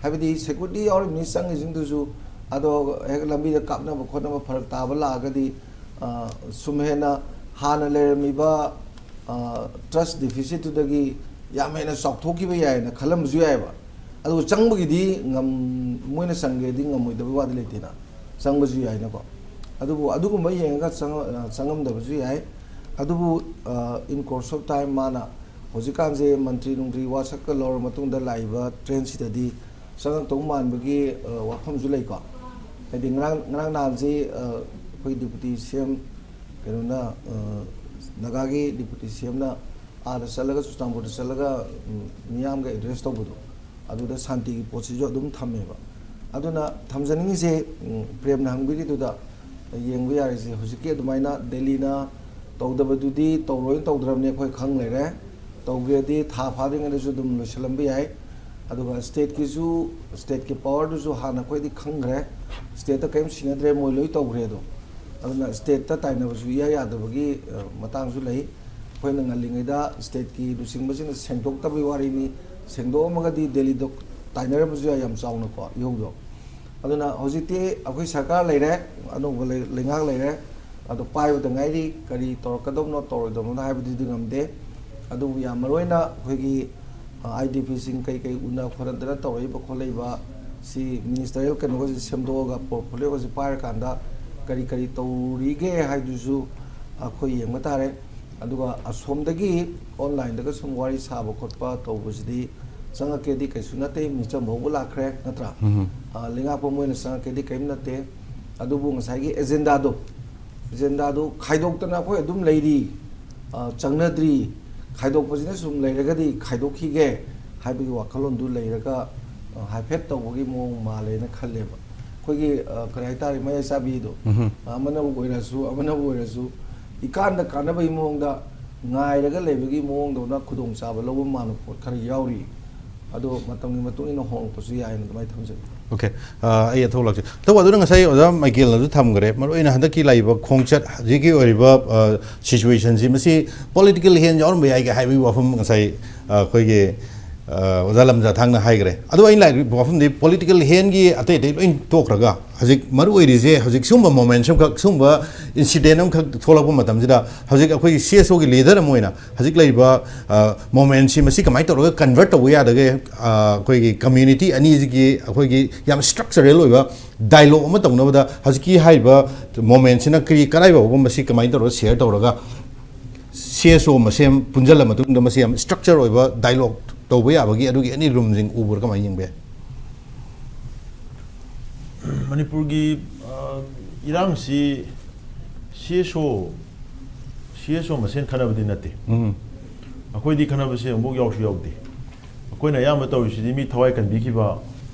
ꯍꯥꯏꯕꯗꯤ ꯁꯦꯀ꯭ꯌꯨꯔꯤꯇꯤ ꯌꯥꯎꯔꯤꯕꯅꯤ ꯆꯪꯉꯤꯁꯤꯡꯗꯨꯁꯨ, ꯑꯗꯣ ꯍꯦꯛ ꯂꯝꯕꯤꯗ ꯀꯥꯞꯅꯕ ꯈꯣꯠꯅꯕ ꯐꯔꯛ ꯇꯥꯕ ꯂꯥꯛꯑꯒꯗꯤ, ꯑ, ꯁꯨꯝ ꯍꯦꯟꯅ ꯍꯥꯟꯅ ꯂꯩꯔꯝꯃꯤꯕ, ꯑ, ꯇ꯭ꯔꯁ ꯗꯤꯐꯤꯁꯤꯠꯇꯨꯗꯒꯤ ꯌꯥꯝ ꯍꯦꯟꯅ ꯆꯥꯎꯊꯣꯛꯈꯤꯕ ꯌꯥꯏꯅ ꯈꯜꯂꯝꯕꯁꯨ ꯌꯥꯏꯑꯕ꯫ ꯑꯗꯨꯒ ꯆꯪꯕꯒꯤꯗꯤ ꯉꯝ-, ꯃꯣꯏꯅ ꯆꯪꯒꯦꯗꯤ ꯉꯝꯃꯣꯏꯗꯕꯒꯤ ꯋꯥꯗꯤ ꯂꯩꯇꯦꯅ, ꯆꯪꯕꯁꯨ ꯌꯥꯏꯅꯀꯣ꯫ ꯑꯗꯨꯕꯨ ꯑꯗꯨꯒꯨꯝꯕ ꯌꯦꯡꯉꯒ ꯆꯪꯉ-, ꯑ, ꯆꯪꯉꯝꯗꯕꯁꯨ ꯌꯥꯏ꯫ ꯑꯗꯨꯕꯨ, ꯑ, in course of time ꯃꯥꯅ ꯍꯧꯖꯤꯛꯀꯥꯟꯁꯦ ꯃꯟꯇ꯭ꯔꯤ ꯅꯨꯡꯇ꯭ꯔꯤ ꯋꯥꯁꯛꯀ ꯂꯧꯔ ꯃꯇꯨꯡꯗ ꯂꯥꯛꯏꯕ ꯇ꯭ꯔꯦꯟꯁꯤꯗꯗꯤ ꯆꯪꯉꯛꯇꯧ ꯃꯥꯟꯕꯒꯤ, ꯑ, ꯋꯥꯐꯝꯁꯨ ꯂꯩꯀꯣ꯫ ꯍꯥꯏꯗꯤ ꯉꯔꯥꯡ, ꯉꯔꯥꯡ ꯅꯍꯥꯟꯁꯤ, ꯑ, ꯑꯩꯈꯣꯏ ꯗꯤꯄꯨꯇꯤ ꯁꯤ ꯑꯦꯝ ꯀꯩꯅꯣꯅ, ꯑ, ꯅꯥꯒꯥꯒꯤ ꯗꯤꯄꯨꯇꯤ ꯁꯤ ꯑꯦꯝꯅ ꯑꯥꯗ ꯆꯠꯂꯒ, ꯆꯨꯔꯆꯥꯟꯄꯨꯔꯗ ꯆꯠꯂꯒ, ꯎꯝ, ꯃꯤꯌꯥꯝꯒ ꯑꯦꯗ꯭ꯔꯦꯁ ꯇꯧꯕꯗꯣ, ꯑꯗꯨꯗ ꯁꯥꯟꯇꯤꯒꯤ ꯄꯣꯠꯁꯤꯁꯨ ꯑꯗꯨꯝ ꯊꯝꯃꯦꯕ꯫ ꯑꯗꯨꯅ ꯊꯝꯖꯅꯤꯡꯉꯤꯁꯦ, ꯎꯝ, ꯄ꯭ꯔꯦꯝꯅ ꯍꯪꯕꯤꯔꯤꯗꯨꯗ ꯌꯦꯡꯕ ꯌꯥꯔꯤꯁꯦ, ꯍꯧꯖꯤꯛꯀꯤ ꯑꯗꯨꯃꯥꯏꯅ ꯗꯦꯜꯂꯤꯅ ꯇꯧꯗꯕꯗꯨꯗꯤ ꯇꯧꯔꯣꯏꯅ ꯇꯧꯗ꯭ꯔꯕꯅꯤ, ꯑꯩꯈꯣꯏ ꯈꯪ ꯂꯩꯔꯦ꯫ ꯇꯧꯒꯦꯗꯤ ꯊꯥ ꯐꯥꯗ꯭ꯔꯤꯉꯩꯗꯁꯨ ꯑꯗꯨꯝ ꯂꯣꯏꯁꯤꯜꯂꯝꯕ ꯌꯥꯏ꯫ ꯑꯗꯨꯒ ꯁ꯭ꯇꯦꯠꯀꯤꯁꯨ, ꯁ꯭ꯇꯦꯠꯀꯤ ꯄꯋꯥꯔꯗꯨꯁꯨ ꯍꯥꯟꯅ ꯑꯩꯈꯣꯏꯗꯤ ꯈꯪꯈ꯭ꯔꯦ, ꯁ꯭ꯇꯦꯠꯇ ꯀꯔꯤꯝ ꯁꯤꯟꯅꯗ꯭ꯔꯦ, ꯃꯣꯏ ꯂꯣꯏ ꯇꯧꯈ꯭ꯔꯦ꯫ ꯑꯗꯣ ꯑꯗꯨꯅ ꯁ꯭ꯇꯦꯠꯇ ꯇꯥꯏꯅꯕꯁꯨ ꯏꯌꯥ ꯌꯥꯗꯕꯒꯤ, ꯑ, ꯃꯇꯥꯡꯁꯨ ꯂꯩ꯫ ꯑꯩꯈꯣꯏꯅ ꯉꯜꯂꯤꯉꯩꯗ ꯁ꯭ꯇꯦꯠꯀꯤ ꯂꯨꯆꯤꯡꯕꯁꯤꯡꯅ ꯁꯦꯡꯗꯣꯛꯇꯕꯒꯤ ꯋꯥꯔꯤꯅꯤ, ꯁꯦꯡꯗꯣꯛꯑꯝꯃꯒꯗꯤ ꯗꯦꯜꯂꯤꯗ ꯇꯥꯏꯅꯔꯝꯕꯁꯨ ꯌꯥꯏ, ꯌꯥꯝ ꯆꯥꯎꯅꯀꯣ, ꯏꯍꯧꯗꯣ꯫ ꯑꯗꯨꯅ ꯍꯧꯖꯤꯛꯇꯤ ꯑꯩꯈꯣꯏ ꯁꯔꯀꯥꯔ ꯂꯩꯔꯦ, ꯑꯅꯧꯕ ꯂꯩ-, ꯂꯩꯉꯥꯛ ꯂꯩꯔꯦ, ꯑꯗꯣ ꯄꯥꯏꯕꯗ ꯉꯥꯏꯔꯤ, ꯀꯔꯤ ꯇꯧꯔꯛꯀꯗꯕꯅꯣ ꯇꯧꯔꯣꯏꯗꯕꯅꯣ ꯍꯥꯏꯕꯗꯨꯗꯤ ꯉꯝꯗꯦ꯫ ꯑꯗꯨꯕꯨ ꯌꯥꯝ ꯃꯔꯨ ꯑꯣꯏꯅ ꯑꯩꯈꯣꯏꯒꯤ, ꯑ, ꯑꯥꯏ ꯗꯤ ꯄꯤꯁꯤꯡ ꯀꯩ ꯀꯩ ꯎꯅ ꯈꯣꯠꯅꯗꯅ ꯇꯧꯔꯛꯏꯕ ꯈꯣꯠꯂꯛꯏꯕ ꯁꯤ ꯃꯤꯅꯤꯁꯇꯔꯤꯌꯦꯜ ꯀꯩꯅꯣꯒꯁꯦ ꯁꯦꯝꯗꯣꯛꯑꯒ ꯄꯣꯔꯠꯐꯣꯂꯤꯌꯣꯒꯁꯦ ꯄꯥꯏꯔꯀꯥꯟꯗ ꯀꯔꯤ ꯀꯔꯤ ꯇꯧꯔꯤꯒꯦ ꯍꯥꯏꯗꯨꯁꯨ ꯑꯩꯈꯣꯏ ꯌꯦꯡꯕ ꯇꯥꯔꯦ꯫ ꯑꯗꯨꯒ ꯑꯁꯣꯝꯗꯒꯤ ꯑꯣꯟꯂꯥꯏꯟꯗꯒ ꯁꯨꯝ ꯋꯥꯔꯤ ꯁꯥꯕ ꯈꯣꯠꯄ ꯇꯧꯕꯁꯤꯗꯤ ꯆꯪꯉꯛꯀꯦꯗꯤ ꯀꯩꯁꯨ ꯅꯠꯇꯦ, ꯃꯤꯆꯝ ꯐꯥꯎꯕ ꯂꯥꯛꯈ꯭ꯔꯦ, ꯅꯠꯇ꯭ꯔꯥ? ꯎꯝ. ꯑ, ꯂꯩꯉꯥꯛꯄ ꯃꯣꯏꯅ ꯆꯪꯉꯛꯀꯦꯗꯤ ꯀꯔꯤꯝ ꯅꯠꯇꯦ꯫ ꯑꯗꯨꯕꯨ ꯉꯁꯥꯏꯒꯤ ꯑꯦꯖꯦꯟꯗꯥꯗꯣ, ꯑꯦꯖꯦꯟꯗꯥꯗꯣ ꯈꯥꯏꯗꯣꯛꯇꯅ ꯑꯩꯈꯣꯏ ꯑꯗꯨꯝ ꯂꯩꯔꯤ, ꯑ, ꯆꯪꯅꯗ꯭ꯔꯤ, ꯈꯥꯏꯗꯣꯛꯄꯁꯤꯅ ꯁꯨꯝ ꯂꯩꯔꯒꯗꯤ ꯈꯥꯏꯗꯣꯛꯈꯤꯒꯦ ꯍꯥꯏꯕꯒꯤ ꯋꯥꯈꯜꯂꯣꯟꯗꯨ ꯂꯩꯔꯒ, ꯑ, ꯍꯥꯏꯐꯦꯠ ꯇꯧꯕꯒꯤ ꯃꯑꯣꯡ ꯃꯥꯜꯂꯦꯅ ꯈꯜꯂꯦꯕ꯫ ꯑꯩꯈꯣꯏꯒꯤ, ꯑ, ꯀꯔꯤ ꯍꯥꯏꯇꯥꯔꯦ, ꯃꯌꯥꯏ ꯆꯥꯕꯤꯗꯣ, ꯎꯝ. ꯑꯃꯅꯕꯨ ꯑꯣꯏꯔꯁꯨ, ꯑꯃꯅꯕꯨ ꯑꯣꯏꯔꯁꯨ, ꯏꯀꯥꯟꯗ ꯀꯥꯟꯅꯕꯒꯤ ꯃꯑꯣꯡꯗ ꯉꯥꯏꯔꯒ ꯂꯩꯕꯒꯤ ꯃꯑꯣꯡꯗꯧꯅ ꯈꯨꯗꯣꯡꯆꯥꯕ ꯂꯧꯕ ꯃꯥꯟꯕ ꯄꯣꯠ ꯈꯔ ꯌꯥꯎꯔꯤ꯫ ꯑꯗꯣ ꯃꯇꯝꯒꯤ ꯃꯇꯨꯡ ꯏꯟꯅ ꯍꯣꯡꯂꯛꯄꯁꯨ ꯌꯥꯏꯅ ꯑꯗꯨꯃꯥꯏꯅ ꯊꯝꯖꯒꯦ꯫ ꯑꯣꯀꯦ꯫ ꯑꯩ ꯑꯊꯧ ꯂꯥꯛꯆꯩ꯫ ꯇꯧꯕ ꯑꯗꯨꯅ ꯉꯁꯥꯏ ꯑꯣꯖꯥ ꯃꯥꯏꯀꯦꯜꯅꯁꯨ ꯊꯝꯈ꯭ꯔꯦ, ꯃꯔꯨꯑꯣꯏꯅ ꯍꯟꯗꯛꯀꯤ ꯂꯥꯛꯏꯕ ꯈꯣꯡꯆꯠ, ꯍꯧꯖꯤꯛꯀꯤ ꯑꯣꯏꯔꯤꯕ ꯁꯤꯆꯨꯋꯦꯁꯟꯁꯤ, ꯃꯁꯤ ꯄꯣꯂꯤꯇꯤꯀꯦꯜ ꯍꯦꯟ ꯌꯥꯎꯔꯝꯕ ꯌꯥꯏꯒ ꯍꯥꯏꯕꯒꯤ ꯋꯥꯐꯝ ꯉꯁꯥꯏ ꯑꯩꯈꯣꯏꯒꯤ ꯑꯣꯖꯥ ꯂꯝꯖꯥ ꯊꯥꯡꯅ ꯍꯥꯏꯈ꯭ꯔꯦ꯫ ꯑꯗꯣ ꯑꯩꯅ ꯂꯥꯛꯏꯕ ꯋꯥꯐꯝꯗꯤ ꯄꯣꯂꯤꯇꯤꯀꯦꯜ ꯍꯦꯟꯒꯤ ꯑꯇꯩ ꯑꯇꯩ ꯂꯣꯏ ꯇꯣꯛꯈ꯭ꯔꯒ, ꯍꯧꯖꯤꯛ ꯃꯔꯨ ꯑꯣꯏꯔꯤꯁꯦ, ꯍꯧꯖꯤꯛ ꯁꯤꯒꯨꯝꯕ ꯃꯣꯃꯦꯟꯠꯁ ꯑꯃꯈꯛ, ꯁꯤꯒꯨꯝꯕ ꯏꯟꯁꯤꯗꯦꯟ ꯑꯃꯈꯛ ꯊꯣꯛꯂꯛꯄ ꯃꯇꯝꯁꯤꯗ, ꯍꯧꯖꯤꯛ ꯑꯩꯈꯣꯏꯒꯤ ꯁꯤ ꯑꯦꯁ ꯑꯣꯒꯤ ꯂꯤꯗꯔ ꯑꯃ ꯑꯣꯏꯅ ꯍꯧꯖꯤꯛ ꯂꯩꯔꯤꯕ ꯃꯣꯃꯦꯟꯠꯁꯤ ꯃꯁꯤ ꯀꯃꯥꯏꯅ ꯇꯧꯔꯒ ꯀꯟꯚꯔꯠ ꯇꯧꯕ ꯌꯥꯗꯒꯦ? ꯑꯩꯈꯣꯏꯒꯤ ꯀꯝꯃ꯭ꯌꯨꯅꯤꯇꯤ ꯑꯅꯤꯁꯤꯒꯤ ꯑꯩꯈꯣꯏꯒꯤ ꯌꯥꯝ ꯁ꯭ꯇ꯭ꯔꯛꯆꯔꯦꯜ ꯑꯣꯏꯕ ꯗꯥꯏꯂꯣꯒ ꯑꯃ ꯇꯧꯅꯕꯗ, ꯍꯧꯖꯤꯛꯀꯤ ꯍꯥꯏꯔꯤꯕ ꯃꯣꯃꯦꯟꯠꯁꯤꯅ ꯀꯔꯤ, ꯀꯗꯥꯏ ꯐꯥꯎꯕ ꯃꯁꯤ ꯀꯃꯥꯏꯅ ꯇꯧꯔꯒ ꯁꯤꯌꯔ ꯇꯧꯔꯒ ꯁꯤ ꯑꯦꯁ ꯑꯣ ꯃꯁꯦꯟ ꯄꯨꯟꯁꯤꯜꯂ ꯃꯇꯨꯡꯗ ꯃꯁꯤ ꯌꯥꯝ ꯁ꯭ꯇ꯭ꯔꯛꯆꯔ ꯑꯣꯏꯕ ꯗꯥꯏꯂꯣꯒ ꯇꯧꯕ ꯌꯥꯕꯒꯤ ꯑꯗꯨꯒꯤ ꯑꯦꯅꯤ ꯔꯨꯝꯁꯤꯡ ꯎꯕ꯭ꯔꯥ, ꯀꯃꯥꯏꯅ ꯌꯦꯡꯕ ꯌꯥꯏ? ꯃꯅꯤꯄꯨꯔꯒꯤ ꯏꯔꯥꯡꯁꯤ ꯁꯤ ꯑꯦꯁ ꯑꯣ ꯁꯤ ꯑꯦꯁ ꯑꯣ ꯃꯁꯦꯟ ꯈꯟꯅꯕꯗꯤ ꯅꯠꯇꯦ꯫ ꯑꯩꯈꯣꯏꯗꯤ ꯈꯟꯅꯕꯁꯦ ꯑꯃꯨꯛ ꯌꯥꯎꯁꯨ ꯌꯥꯎꯗꯦ꯫ ꯑꯩꯈꯣꯏꯅ ꯑꯌꯥꯝꯕ ꯇꯧꯔꯤꯁꯤꯗꯤ ꯃꯤ ꯊꯋꯥꯏ ꯀꯟꯕꯤꯈꯤꯕ,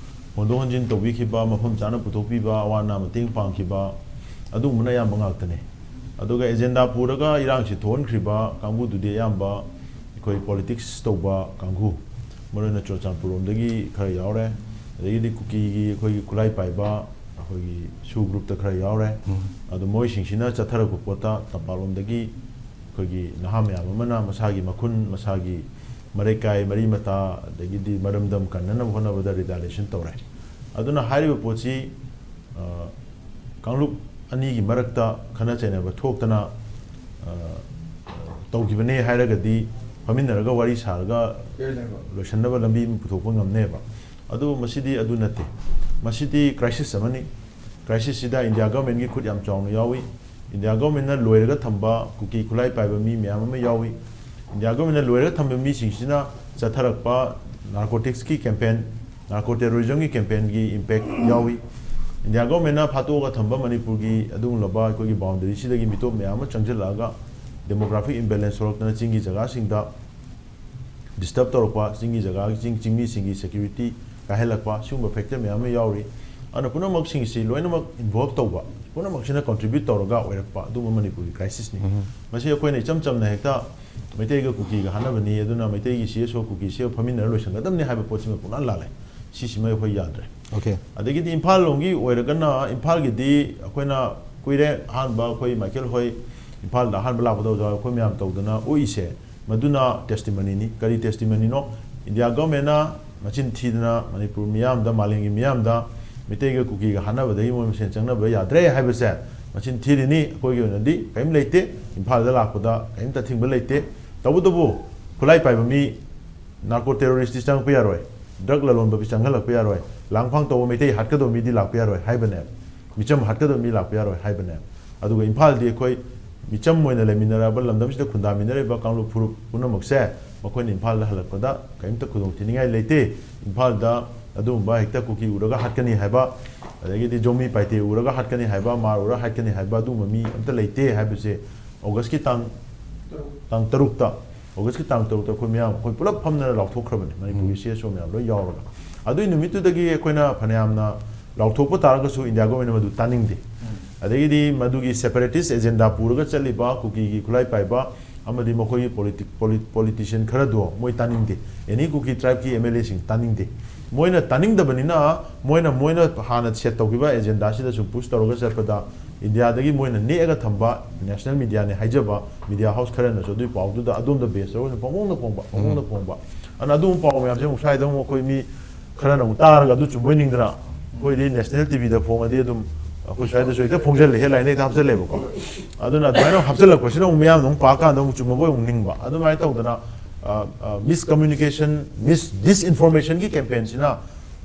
ꯍꯣꯟꯗꯣꯛ ꯍꯣꯟꯖꯤꯟ ꯇꯧꯕꯤꯈꯤꯕ, ꯃꯐꯝ ꯆꯥꯅ ꯄꯨꯊꯣꯛꯄꯤꯕ, ꯑꯋꯥ ꯑꯅꯥ ꯃꯇꯦꯡ ꯄꯥꯡꯈꯤꯕ, ꯑꯗꯨꯒꯨꯝꯕꯅ ꯑꯌꯥꯝꯕ ꯉꯥꯛꯇꯅꯦ꯫ ꯑꯗꯨꯒ ꯑꯦꯖꯦꯟꯗꯥ ꯄꯨꯔꯒ ꯏꯔꯥꯡꯁꯤ ꯊꯣꯛꯍꯟꯈ꯭ꯔꯤꯕ ꯀꯥꯡꯕꯨꯗꯨꯗꯤ ꯑꯌꯥꯝꯕ ꯑꯩꯈꯣꯏ ꯄꯣꯂꯤꯇꯤꯛꯁ ꯇꯧꯕ ꯀꯥꯡꯕꯨ, ꯃꯔꯨꯑꯣꯏꯅ ꯆꯨꯔꯆꯥꯟꯄꯨꯔ ꯂꯣꯝꯗꯒꯤ ꯈꯔ ꯌꯥꯎꯔꯦ, ꯑꯗꯒꯤꯗꯤ ꯀꯨꯀꯤꯒꯤ ꯑꯩꯈꯣꯏꯒꯤ ꯈꯨꯠꯂꯥꯏ ꯄꯥꯏꯕ ꯑꯩꯈꯣꯏꯒꯤ ꯁꯨ ꯒ꯭ꯔꯨꯞꯇ ꯈꯔ ꯌꯥꯎꯔꯦ꯫ ꯑꯗꯣ ꯃꯣꯏꯁꯤꯡꯁꯤꯅ ꯆꯠꯊꯔꯛꯄ ꯄꯣꯠꯇ ꯇꯝꯄꯥꯛꯂꯣꯝꯗꯒꯤ ꯑꯩꯈꯣꯏꯒꯤ ꯅꯍꯥ ꯃꯌꯥꯝ ꯑꯃꯅ ꯃꯁꯥꯒꯤ ꯃꯈꯨꯟ, ꯃꯁꯥꯒꯤ ꯃꯔꯩꯀꯥꯏ, ꯃꯔꯤ ꯃꯇꯥ, ꯑꯗꯒꯤꯗꯤ ꯃꯔꯝꯗꯝ ꯀꯟꯅꯅꯕ ꯍꯣꯠꯅꯕꯗ ꯔꯤꯇꯥꯂꯤꯌꯦꯁꯟ ꯇꯧꯔꯦ꯫ ꯑꯗꯨꯅ ꯍꯥꯏꯔꯤꯕ ꯄꯣꯠꯁꯤ ꯀꯥꯡꯂꯨꯞ ꯑꯅꯤꯒꯤ ꯃꯔꯛꯇ ꯈꯠꯅ ꯆꯩꯅꯕ ꯊꯣꯛꯇꯅ ꯇꯧꯈꯤꯕꯅꯦ ꯍꯥꯏꯔꯒꯗꯤ ꯐꯝꯃꯤꯟꯅꯔꯒ ꯋꯥꯔꯤ ꯁꯥꯔꯒ ꯂꯣꯏꯁꯟꯅꯕ ꯂꯝꯕꯤ ꯑꯃ ꯄꯨꯊꯣꯛꯄ ꯉꯝꯅꯦꯕ꯫ ꯑꯗꯨ ꯃꯁꯤꯗꯤ ꯑꯗꯨ ꯅꯠꯇꯦ꯫ ꯃꯁꯤꯗꯤ ꯀ꯭ꯔꯥꯏꯁꯤꯁ ꯑꯃꯅꯤ꯫ ꯀ꯭ꯔꯥꯏꯁꯤꯁꯁꯤꯗ ꯏꯟꯗꯤꯌꯥ ꯒꯚꯔꯟꯃꯦꯟꯒꯤ ꯈꯨꯠ ꯌꯥꯝ ꯆꯥꯎꯅ ꯌꯥꯎꯏ꯫ ꯏꯟꯗꯤꯌꯥ ꯒꯚꯔꯟꯃꯦꯟꯠꯅ ꯂꯣꯏꯔꯒ ꯊꯝꯕ ꯀꯨꯀꯤ ꯈꯨꯠꯂꯥꯏ ꯄꯥꯏꯕ ꯃꯤ ꯃꯌꯥꯝ ꯑꯃ ꯌꯥꯎꯏ꯫ ꯏꯟꯗꯤꯌꯥ ꯒꯚꯔꯟꯃꯦꯟꯠꯅ ꯂꯣꯏꯔꯒ ꯊꯝꯕ ꯃꯤꯁꯤꯡꯁꯤꯅ ꯆꯠꯊꯔꯛꯄ ꯅꯥꯔꯀꯣꯇꯤꯛꯁꯀꯤ ꯀꯦꯝꯄꯦꯟ, ꯅꯥꯔꯀꯣ ꯇꯦꯔꯣꯔꯤꯖꯝꯒꯤ ꯀꯦꯝꯄꯦꯟꯒꯤ ꯏꯝꯄꯦꯛ ꯌꯥꯎꯏ꯫ ꯏꯟꯗꯤꯌꯥ ꯒꯚꯔꯟꯃꯦꯟꯠꯅ ꯐꯥꯠꯇꯣꯛꯑꯒ ꯊꯝꯕ ꯃꯅꯤꯄꯨꯔꯒꯤ ꯑꯗꯨꯒꯨꯝꯂꯕ ꯑꯩꯈꯣꯏꯒꯤ ꯕꯥꯎꯟꯗꯔꯤꯁꯤꯗꯒꯤ ꯃꯤꯇꯣꯞ ꯃꯌꯥꯝ ꯑꯃ ꯆꯪꯁꯤꯜꯂꯛꯑꯒ ꯗꯦꯃꯣꯒ꯭ꯔꯥꯐꯤꯛ ꯏꯝꯕꯦꯂꯦꯟꯁ ꯊꯣꯛꯂꯛꯇꯅ ꯆꯤꯡꯒꯤ ꯖꯒꯥꯁꯤꯡꯗ ꯗꯤꯁꯇꯔꯕ ꯇꯧꯔꯛꯄ, ꯆꯤꯡꯒꯤ ꯖꯒꯥꯒꯤ ꯆꯤꯡ, ꯆꯤꯡꯃꯤꯁꯤꯡꯒꯤ ꯁꯦꯀ꯭ꯌꯨꯔꯤꯇꯤ ꯀꯥꯏꯍꯜꯂꯛꯄ, ꯁꯤꯒꯨꯝꯕ ꯐꯦꯛꯇꯔ ꯃꯌꯥꯝ ꯑꯃ ꯌꯥꯎꯔꯤ꯫ ꯑꯗꯨꯅ ꯄꯨꯝꯅꯃꯛꯁꯤꯡꯁꯤ ꯂꯣꯏꯅꯃꯛ ꯏꯟꯚꯣꯜꯕ ꯇꯧꯕ, ꯄꯨꯝꯅꯃꯛꯁꯤꯅ contribute ꯇꯧꯔꯒ ꯑꯣꯏꯔꯛꯄ ꯑꯗꯨꯒꯨꯝꯕ ꯃꯅꯤꯄꯨꯔꯒꯤ crisis ꯅꯤ꯫ ꯃꯁꯤ ꯑꯩꯈꯣꯏꯅ ꯏꯆꯝ ꯆꯝꯅ ꯍꯦꯛꯇ ꯃꯩꯇꯩꯒ ꯀꯨꯀꯤꯒ ꯍꯥꯠꯅꯕꯅꯤ, ꯑꯗꯨꯅ ꯃꯩꯇꯩꯒꯤ C S O ꯀꯨꯀꯤ C S O ꯐꯝꯃꯤꯟꯅꯔ ꯂꯣꯏꯁꯟꯒꯗꯕꯅꯤ ꯍꯥꯏꯕ ꯄꯣꯠꯁꯤꯃ ꯄꯨꯡꯂꯥꯟ ꯂꯥꯜꯂꯦ꯫ ꯁꯤꯁꯤꯃ ꯑꯩꯈꯣꯏ ꯌꯥꯗ꯭ꯔꯦ꯫ Okay. ꯑꯗꯒꯤꯗꯤ ꯏꯝꯐꯥꯜ ꯂꯣꯝꯒꯤ ꯑꯣꯏꯔꯒꯅ, ꯏꯝꯐꯥꯜꯒꯤꯗꯤ ꯑꯩꯈꯣꯏꯅ ꯀꯨꯏꯔꯦ, ꯑꯍꯥꯟꯕ ꯑꯩꯈꯣꯏ ꯃꯥꯏꯀꯦꯜ ꯍꯣꯏ ꯏꯝꯐꯥꯜꯗ ꯑꯍꯥꯟꯕ ꯂꯥꯛꯄꯗ ꯑꯣꯖꯥ ꯑꯩꯈꯣꯏ ꯃꯌꯥꯝ ꯇꯧꯗꯅ ꯎꯛꯏꯁꯦ, ꯃꯗꯨꯅ testimony ꯅꯤ꯫ ꯀꯔꯤ testimony ꯅꯣ? ꯏꯟꯗꯤꯌꯥ ꯒꯣꯔꯃꯦꯟꯅ ꯃꯆꯤꯟ ꯊꯤꯗꯅ ꯃꯅꯤꯄꯨꯔ ꯃꯤꯌꯥꯝꯗ, ꯃꯥꯂꯦꯝꯒꯤ ꯃꯤꯌꯥꯝꯗ ꯃꯩꯇꯩꯒ ꯀꯨꯀꯤꯒ ꯍꯥꯠꯅꯕꯗꯒꯤ ꯃꯣꯏ ꯃꯁꯦꯟ ꯆꯪꯅꯕ ꯌꯥꯗ꯭ꯔꯦ ꯍꯥꯏꯕꯁꯦ ꯃꯆꯤꯟ ꯊꯤꯔꯤꯅꯤ꯫ ꯑꯩꯈꯣꯏꯒꯤ ꯑꯣꯏꯅꯗꯤ ꯀꯔꯤꯝ ꯂꯩꯇꯦ, ꯏꯝꯐꯥꯜꯗ ꯂꯥꯛꯄꯗ ꯀꯔꯤꯝꯇ ꯑꯊꯤꯡꯕ ꯂꯩꯇꯦ꯫ ꯇꯧꯕꯇꯕꯨ ꯈꯨꯠꯂꯥꯏ ꯄꯥꯏꯕ ꯃꯤ, narco terrorist ꯇꯤ ꯆꯪꯉꯛꯄ ꯌꯥꯔꯣꯏ, drug ꯂꯂꯣꯟꯕ ꯆꯪꯍꯜꯂꯛꯄ ꯌꯥꯔꯣꯏ, ꯂꯥꯡꯐꯥꯡ ꯇꯧꯕ ꯃꯩꯇꯩ ꯍꯥꯠꯀꯗꯧꯕ ꯃꯤꯗꯤ ꯂꯥꯛꯄ ꯌꯥꯔꯣꯏ ꯍꯥꯏꯕꯅꯦ, ꯃꯤꯆꯝ ꯍꯥꯠꯀꯗꯧꯕ ꯃꯤ ꯂꯥꯛꯄ ꯌꯥꯔꯣꯏ ꯍꯥꯏꯕꯅꯦ꯫ ꯑꯗꯨꯒ ꯏꯝꯐꯥꯜꯗꯤ ꯑꯩꯈꯣꯏ ꯃꯤꯆꯝ ꯑꯣꯏꯅ ꯂꯩꯃꯤꯟꯅꯔꯕ, ꯂꯝꯗꯝꯁꯤꯗ ꯈꯨꯟꯗꯥꯃꯤꯟꯅꯔꯤꯕ ꯀꯥꯡꯂꯨꯞ ꯐꯨꯔꯨꯞ ꯄꯨꯝꯅꯃꯛꯁꯦ ꯃꯈꯣꯏꯅ ꯏꯝꯐꯥꯜꯗ ꯍꯜꯂꯛꯄꯗ ꯀꯔꯤꯝꯇ ꯈꯨꯗꯣꯡ ꯊꯤꯅꯤꯡꯉꯥꯏ ꯂꯩꯇꯦ꯫ ꯏꯝꯐꯥꯜꯗ ꯑꯗꯨꯒꯨꯝꯕ ꯍꯦꯛꯇ ꯀꯨꯀꯤ ꯎꯔꯒ ꯍꯥꯠꯀꯅꯤ ꯍꯥꯏꯕ, ꯑꯗꯒꯤꯗꯤ ꯖꯣꯃꯤ ꯄꯥꯏꯇꯦ ꯎꯔꯒ ꯍꯥꯠꯀꯅꯤ ꯍꯥꯏꯕ, ꯃꯥꯔ ꯎꯔꯒ ꯍꯥꯠꯀꯅꯤ ꯍꯥꯏꯕ ꯑꯗꯨꯒꯨꯝꯕ ꯃꯤ ꯑꯝꯇ ꯂꯩꯇꯦ ꯍꯥꯏꯕꯁꯦ ꯑꯣꯒꯁꯀꯤ ꯇꯥꯡ, ꯇꯥꯡ ꯇꯔꯨꯛꯇ, ꯑꯣꯒꯁꯀꯤ ꯇꯥꯡ ꯇꯔꯨꯛꯇ ꯑꯩꯈꯣꯏ ꯃꯌꯥꯝ, ꯑꯩꯈꯣꯏ ꯄꯨꯂꯞ ꯐꯝꯗꯅ ꯂꯥꯎꯊꯣꯛꯈ꯭ꯔꯕꯅꯤ, ꯃꯅꯤꯄꯨꯔꯒꯤ C S O ꯃꯌꯥꯝ ꯂꯣꯏ ꯌꯥꯎꯔꯒ꯫ ꯑꯗꯨꯒꯤ ꯅꯨꯃꯤꯠꯇꯨꯗꯒꯤ ꯑꯩꯈꯣꯏꯅ ꯐꯅꯌꯥꯝꯅ ꯂꯥꯎꯊꯣꯛꯄ ꯇꯥꯔꯒꯁꯨ ꯏꯟꯗꯤꯌꯥ ꯒꯣꯔꯃꯦꯟꯅ ꯃꯗꯨ ꯇꯥꯅꯤꯡꯗꯦ꯫ ꯑꯗꯒꯤꯗꯤ ꯃꯗꯨꯒꯤ separatist agenda ꯄꯨꯔꯒ ꯆꯠꯂꯤꯕ ꯀꯨꯀꯤꯒꯤ ꯈꯨꯠꯂꯥꯏ ꯄꯥꯏꯕ ꯑꯃꯗꯤ ꯃꯈꯣꯏꯒꯤ ꯄꯣꯂꯤꯇꯤ-, ꯄꯣꯂꯤ-, politician ꯈꯔꯗꯣ ꯃꯣꯏ ꯇꯥꯅꯤꯡꯗꯦ꯫ Any ꯀꯨꯀꯤ tribe ꯀꯤ M L A ꯁꯤꯡ ꯇꯥꯅꯤꯡꯗꯦ꯫ ꯃꯣꯏꯅ ꯇꯥꯅꯤꯡꯗꯕꯅꯤꯅ ꯃꯣꯏꯅ, ꯃꯣꯏꯅ ꯍꯥꯟꯅ set ꯇꯧꯈꯤꯕ agenda ꯁꯤꯗ ꯁꯨꯝ push ꯇꯧꯔꯒ ꯆꯠꯄꯗ ꯏꯟꯗꯤꯌꯥꯗꯒꯤ ꯃꯣꯏꯅ ꯅꯦꯛꯑꯒ ꯊꯝꯕ national media ꯅꯦ ꯍꯥꯏꯖꯕ media house ꯈꯔꯅꯁꯨ ꯑꯗꯨꯒꯤ ꯄꯥꯎꯗꯨꯗ ꯑꯗꯣꯝꯗ base ꯇꯧꯔꯒ ꯁꯨꯝ ꯄꯪꯐꯣꯡꯗ ꯐꯣꯡꯕ, ꯄꯪꯐꯣꯡꯗ ꯐꯣꯡꯕ꯫ ꯑꯗꯨꯅ ꯑꯗꯨꯒꯨꯝꯕ ꯄꯥꯎ ꯃꯌꯥꯝꯁꯦ ꯑꯃꯨꯛ ꯁ꯭ꯋꯥꯏꯗ ꯑꯃꯨꯛ ꯑꯩꯈꯣꯏ ꯃꯤ ꯈꯔꯅ ꯑꯃꯨꯛ ꯇꯥꯔꯒ ꯑꯗꯨ ꯆꯨꯝꯕꯣꯏ ꯅꯤꯡꯗꯅ ꯑꯩꯈꯣꯏꯗꯤ national T V ꯗ ꯐꯣꯡꯉꯗꯤ ꯑꯗꯨꯝ ꯑꯩꯈꯣꯏ ꯁ꯭ꯋꯥꯏꯗꯁꯨ ꯍꯦꯛꯇ ꯐꯣꯡꯖꯜꯂꯦ, headline ꯗ ꯍꯦꯛꯇ ꯍꯥꯞꯆꯜꯂꯦꯕꯀꯣ꯫ ꯑꯗꯨꯅ ꯑꯗꯨꯃꯥꯏꯅ ꯍꯥꯞꯆꯜꯂꯛꯄꯁꯤꯅ ꯑꯃꯨꯛ ꯃꯤꯌꯥꯝꯅ ꯑꯃꯨꯛ ꯄꯥꯀꯥꯟꯗ ꯑꯃꯨꯛ ꯆꯨꯝꯃꯕꯣꯏ ꯑꯃꯨꯛ ꯅꯤꯡꯕ꯫ ꯑꯗꯨꯃꯥꯏꯅ ꯇꯧꯗꯅ, ꯑ, ꯑ, miscommunication, mis-, disinformation ꯒꯤ campaign ꯁꯤꯅ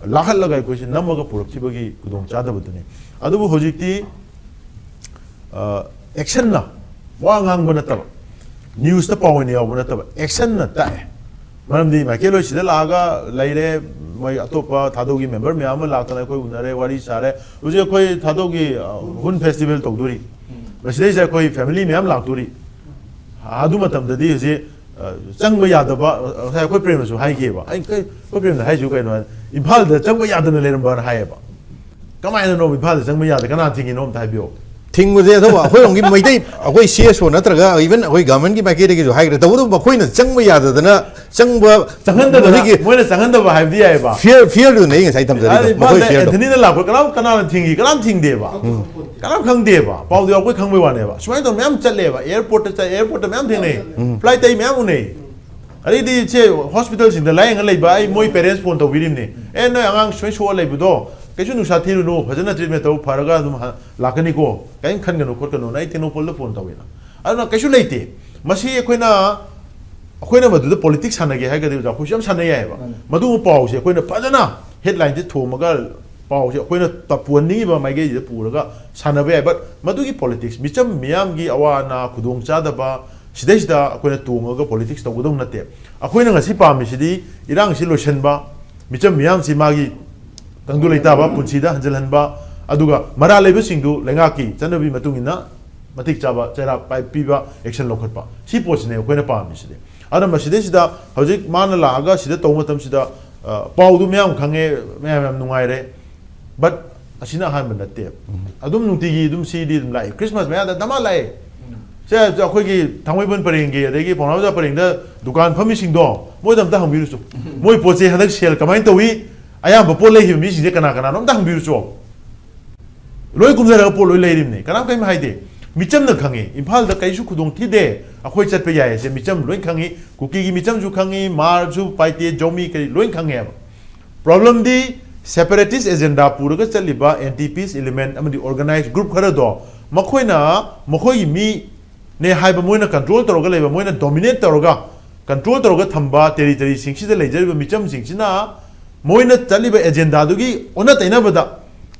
ꯂꯥꯛꯍꯜꯂꯒ ꯑꯩꯈꯣꯏꯁꯦ ꯅꯝꯃꯒ ꯄꯨꯔꯛꯈꯤꯕꯒꯤ ꯈꯨꯗꯣꯡꯆꯥꯗꯕꯗꯨꯅꯤ꯫ ꯑꯗꯨꯕꯨ ꯍꯧꯖꯤꯛꯇꯤ, ꯑ, action ꯅ ꯋꯥ ꯉꯥꯡꯕ ꯅꯠꯇꯕ, news ꯇ ꯄꯥꯎ ꯑꯣꯏꯅ ꯌꯥꯎꯕ ꯅꯠꯇꯕ, action ꯅ ꯇꯥꯛꯑꯦ꯫ ꯃꯔꯝꯗꯤ ꯃꯥꯏꯀꯦꯜ ꯍꯣꯏ ꯁꯤꯗ ꯂꯥꯛꯑꯒ ꯂꯩꯔꯦ, ꯃꯣꯏ ꯑꯇꯣꯞꯄ ꯊꯥꯗꯧꯒꯤ member ꯃꯌꯥꯝ ꯑꯃ ꯂꯥꯛꯇꯅ ꯑꯩꯈꯣꯏ ꯎꯅꯔꯦ, ꯋꯥꯔꯤ ꯁꯥꯔꯦ꯫ ꯍꯧꯖꯤꯛ ꯑꯩꯈꯣꯏ ꯊꯥꯗꯧꯒꯤ, ꯑ, ꯍꯨꯟ festival ꯇꯧꯗꯣꯔꯤ꯫ ꯃꯁꯤꯗꯩꯁꯤꯗ ꯑꯩꯈꯣꯏ family ꯃꯌꯥꯝ ꯂꯥꯛꯇꯣꯔꯤ꯫ ꯑꯗꯨ ꯃꯇꯝꯗꯗꯤ ꯍꯧꯖꯤꯛ, ꯑ, ꯆꯪꯕ ꯌꯥꯗꯕ, ꯑ, ꯉꯁꯥꯏ ꯑꯩꯈꯣꯏ ꯄ꯭ꯔꯦꯝꯅꯁꯨ ꯍꯥꯏꯈꯤꯑꯕ꯫ ꯑꯩ ꯀꯩ-, ꯑꯩꯈꯣꯏ ꯄ꯭ꯔꯦꯝꯅ ꯍꯥꯏꯁꯤꯕꯨ ꯀꯩꯅꯣ ꯍꯥꯏ, ꯏꯝꯐꯥꯜꯗ ꯆꯪꯕ ꯌꯥꯗꯅ ꯂꯩꯔꯝꯕꯅ ꯍꯥꯏꯌꯦꯕ꯫ ꯀꯃꯥꯏꯅꯅꯣ ꯏꯝꯐꯥꯜꯗ ꯆꯪꯕ ꯌꯥꯗꯦ? ꯀꯅꯥ ꯊꯤꯡꯉꯤꯅꯣ ꯑꯝꯇ ꯍꯥꯏꯕꯤꯌꯣ꯫ ꯊꯤꯡꯕꯁꯦ ꯑꯗꯨꯕꯨ ꯑꯩꯈꯣꯏꯔꯣꯝꯒꯤ ꯃꯩꯇꯩ, ꯑꯩꯈꯣꯏ ꯁꯤ ꯑꯦꯁ ꯑꯣ ꯅꯠꯇ꯭ꯔꯒ even ꯑꯩꯈꯣꯏ ꯒꯚꯔꯟꯃꯦꯟꯠꯀꯤ ꯃꯥꯏꯀꯩꯗꯒꯤꯁꯨ ꯍꯥꯏꯈ꯭ꯔꯦ꯫ ꯇꯧꯕꯇꯕꯨ ꯃꯈꯣꯏꯅ ꯆꯪꯕ ꯌꯥꯗꯗꯅ ꯆꯪꯕ ꯆꯪꯍꯟꯗꯗꯅ ꯍꯧꯖꯤꯛꯀꯤ ꯃꯣꯏꯅ ꯆꯪꯍꯟꯗꯕ ꯍꯥꯏꯕꯗꯤ ꯌꯥꯏꯑꯕ꯫ ꯐꯤꯌꯔ ꯐꯤꯌꯔꯗꯨꯅꯦ ꯑꯩ ꯉꯁꯥꯏ ꯊꯝꯖꯔꯤꯗꯣ, ꯑꯗ ꯃꯈꯣꯏ ꯏꯝꯐꯥꯜꯗ ꯐꯤꯌꯔꯗꯣ꯫ ꯑꯦꯟꯊꯅꯤꯅ ꯂꯥꯛꯄ ꯀꯅꯥꯝ ꯀꯅꯥꯅ ꯊꯤꯡꯈꯤ, ꯀꯅꯥꯝ ꯊꯤꯡꯗꯦꯕ꯫ ꯀꯅꯥꯝ ꯈꯪꯗꯦꯕ꯫ ꯄꯥꯎꯗꯨ ꯑꯩꯈꯣꯏ ꯈꯪꯕꯩ ꯋꯥꯅꯦꯕ꯫ ꯁꯨꯃꯥꯏꯅ ꯇꯧꯅ ꯃꯌꯥꯝ ꯆꯠꯂꯦꯕ꯫ ꯑꯦꯌꯥꯔꯄꯣꯔꯠꯇ ꯆꯠ ꯑꯦꯌꯥꯔꯄꯣꯔꯠꯇ ꯃꯌꯥꯝ ꯊꯦꯡꯅꯩ꯫ ꯐ꯭ꯂꯥꯏꯠꯇ ꯑꯩ ꯃꯌꯥꯝ ꯎꯅꯩ꯫ ꯑꯗꯩꯗꯤ ꯁꯦ ꯍꯣꯁꯄꯤꯇꯥꯜꯁꯤꯡꯗ ꯂꯥꯏꯌꯦꯡꯉ ꯂꯩꯕ ꯑꯩ ꯃꯣꯏ ꯄꯦꯔꯦꯟꯁ ꯐꯣꯟ ꯇꯧꯕꯤꯔꯤꯕꯅꯦ꯫ "ꯑꯦ, ꯅꯣꯏ ꯑꯉꯥꯡ ꯁꯨꯃꯥꯏꯅ ꯁꯣꯛꯑ ꯂꯩꯕꯗꯣ ꯀꯩꯁꯨ ꯅꯨꯡꯁꯥ ꯊꯤꯔꯨꯅꯨ, ꯐꯖꯅ ꯇ꯭ꯔꯤꯠꯃꯦꯟ ꯇꯧ, ꯐꯔꯒ ꯑꯗꯨꯝ ꯍ-, ꯂꯥꯛꯀꯅꯤꯀꯣ, ꯀꯔꯤꯝ ꯈꯟꯒꯅꯨ ꯈꯣꯠꯀꯅꯨꯅ" ꯑꯩ ꯇꯦꯡꯅꯧꯄꯜꯗ ꯐꯣꯟ ꯇꯧꯋꯦꯅ꯫ ꯑꯗꯨꯅ ꯀꯩꯁꯨ ꯂꯩꯇꯦ꯫ ꯃꯁꯤ ꯑꯩꯈꯣꯏꯅ, ꯑꯩꯈꯣꯏꯅ ꯃꯗꯨꯗ ꯄꯣꯂꯤꯇꯤꯛꯁ ꯁꯥꯟꯅꯒꯦ ꯍꯥꯏꯔꯒꯗꯤ ꯑꯣꯖꯥ, ꯑꯩꯈꯣꯏꯁꯨ ꯌꯥꯝ ꯁꯥꯟꯅ ꯌꯥꯏꯑꯕ꯫ ꯃꯥꯅꯦ꯫ ꯃꯗꯨꯒꯨꯝꯕ ꯄꯥꯎꯁꯦ ꯑꯩꯈꯣꯏꯅ ꯐꯖꯅ ꯍꯦꯗꯂꯥꯏꯟꯁꯦ ꯊꯣꯝꯃꯒ ꯄꯥꯎꯁꯦ ꯑꯩꯈꯣꯏꯅ ꯄ-, ꯄꯨꯍꯟꯅꯤꯡꯉꯤꯕ ꯃꯥꯏꯀꯩꯁꯤꯗ ꯄꯨꯔꯒ ꯁꯥꯟꯅꯕ ꯌꯥꯏ꯫ ꯕꯠ ꯃꯗꯨꯒꯤ ꯄꯣꯂꯤꯇꯤꯛꯁ, ꯃꯤꯆꯝ ꯃꯤꯌꯥꯝꯒꯤ ꯑꯋꯥ ꯑꯅꯥ, ꯈꯨꯗꯣꯡꯆꯥꯗꯕ, ꯁꯤꯗꯩꯁꯤꯗ ꯑꯩꯈꯣꯏꯅ ꯇꯣꯡꯉꯒ ꯄꯣꯂꯤꯇꯤꯛꯁ ꯇꯧꯒꯗꯧ ꯅꯠꯇꯦ꯫ ꯑꯩꯈꯣꯏꯅ ꯉꯁꯤ ꯄꯥꯝꯃꯤꯁꯤꯗꯤ ꯏꯔꯥꯡꯁꯤ ꯂꯣꯏꯁꯤꯟꯕ, ꯃꯤꯆꯝ ꯃꯤꯌꯥꯝꯁꯤ ꯃꯥꯒꯤ ꯇꯪꯗꯨ ꯂꯩꯇꯥꯕ ꯄꯨꯟꯁꯤꯗ ꯍꯟꯖꯤꯜꯍꯟꯕ, ꯑꯗꯨꯒ ꯃꯔꯥꯜ ꯂꯩꯕꯁꯤꯡꯗꯨ ꯂꯩꯉꯥꯛꯀꯤ ꯆꯠꯅꯕꯤ ꯃꯇꯨꯡ ꯏꯟꯅ ꯃꯇꯤꯛ ꯆꯥꯕ ꯆꯩꯔꯥꯛ ꯄꯥꯏ-, ꯄꯤꯕ, ꯑꯦꯛꯁꯟ ꯂꯧꯈꯠꯄ, ꯁꯤ ꯄꯣꯠꯁꯤꯅꯦ ꯑꯩꯈꯣꯏꯅ ꯄꯥꯝꯃꯤꯁꯤꯗꯤ꯫ ꯑꯗꯨꯅ ꯃꯁꯤꯗꯩꯁꯤꯗ ꯍꯧꯖꯤꯛ ꯃꯥꯅ ꯂꯥꯛꯑꯒ ꯁꯤꯗ ꯇꯧꯕ ꯃꯇꯝꯁꯤꯗ, ꯑ, ꯄꯥꯎꯗꯨ ꯃꯌꯥꯝ ꯈꯪꯉꯦ, ꯃꯌꯥꯝ ꯌꯥꯝ ꯅꯨꯡꯉꯥꯏꯔꯦ꯫ ꯕꯠ ꯑꯁꯤꯅ ꯑꯍꯥꯟꯕ ꯅꯠꯇꯦ꯫ ꯑꯗꯨꯝ ꯅꯨꯡꯇꯤꯒꯤ ꯑꯗꯨꯝ ꯁꯤꯗꯤ ꯑꯗꯨꯝ ꯂꯥꯛꯑꯦ꯫ ꯈ꯭ꯔꯤꯁꯃꯥꯁ ꯃꯌꯥꯗ ꯗꯃꯥ ꯂꯥꯛꯑꯦ꯫ ꯁꯦ ꯑꯩꯈꯣꯏꯒꯤ ꯊꯥꯡꯃꯩꯕꯟ ꯄꯔꯦꯡꯒꯤ, ꯑꯗꯒꯤ ꯄꯥꯎꯅꯥ ꯕꯖꯥꯔ ꯄꯔꯦꯡꯗ ꯗꯨꯀꯥꯟ ꯐꯝꯃꯤꯁꯤꯡꯗꯣ, ꯃꯣꯏꯗ ꯑꯝꯇ ꯍꯪꯕꯤꯔꯨꯆꯣ꯫ ꯃꯣꯏ ꯄꯣꯠ ꯆꯩ ꯍꯟꯗꯛ ꯁꯦꯜ ꯀꯃꯥꯏꯅ ꯇꯧꯏ? ꯑꯌꯥꯝꯕ ꯄꯣꯠ ꯂꯩꯈꯤꯕ ꯃꯤꯁꯤꯡꯁꯦ ꯀꯅꯥ ꯀꯅꯥꯅꯣ ꯑꯝꯇ ꯍꯪꯕꯤꯔꯨꯆꯣ꯫ ꯂꯣꯏ ꯀꯨꯝꯊꯔꯒ ꯄꯣꯠ ꯂꯣꯏ ꯂꯩꯔꯤꯕꯅꯤ, ꯀꯅꯥꯝ ꯀꯔꯤꯝ ꯍꯥꯏꯗꯦ꯫ ꯃꯤꯆꯝꯅ ꯈꯪꯉꯤ, ꯏꯝꯐꯥꯜꯗ ꯀꯩꯁꯨ ꯈꯨꯗꯣꯡ ꯊꯤꯗꯦ, ꯑꯩꯈꯣꯏ ꯆꯠꯄ ꯌꯥꯏ ꯍꯥꯏꯁꯦ ꯃꯤꯆꯝ ꯂꯣꯏ ꯈꯪꯉꯤ꯫ ꯀꯨꯀꯤꯒꯤ ꯃꯤꯆꯝꯁꯨ ꯈꯪꯉꯤ, ꯃꯥꯔꯁꯨ, ꯄꯥꯏꯇꯦ, ꯖꯧꯃꯤ ꯀꯔꯤ ꯂꯣꯏ ꯈꯪꯉꯦꯕ꯫ ꯄ꯭ꯔꯣꯕ꯭ꯂꯦꯝꯗꯤ separatist agenda ꯄꯨꯔꯒ ꯆꯠꯂꯤꯕ anti peace element ꯑꯃꯗꯤ organized group ꯈꯔꯗꯣ, ꯃꯈꯣꯏꯅ ꯃꯈꯣꯏꯒꯤ ꯃꯤꯅꯦ ꯍꯥꯏꯕ, ꯃꯣꯏꯅ ꯀꯟꯇ꯭ꯔꯣꯜ ꯇꯧꯔꯒ ꯂꯩꯕ, ꯃꯣꯏꯅ ꯗꯣꯃꯤꯅꯦꯠ ꯇꯧꯔꯒ ꯀꯟꯇ꯭ꯔꯣꯜ ꯇꯧꯔꯒ ꯊꯝꯕ ꯇꯦꯔꯤꯇꯔꯤꯁꯤꯡꯁꯤꯗ ꯂꯩꯖꯔꯤꯕ ꯃꯤꯆꯝꯁꯤꯡꯁꯤꯅ ꯃꯣꯏꯅ ꯆꯠꯂꯤꯕ ꯑꯦꯖꯦꯟꯗꯥꯗꯨꯒꯤ ꯑꯣꯟꯅ ꯇꯩꯅꯕꯗ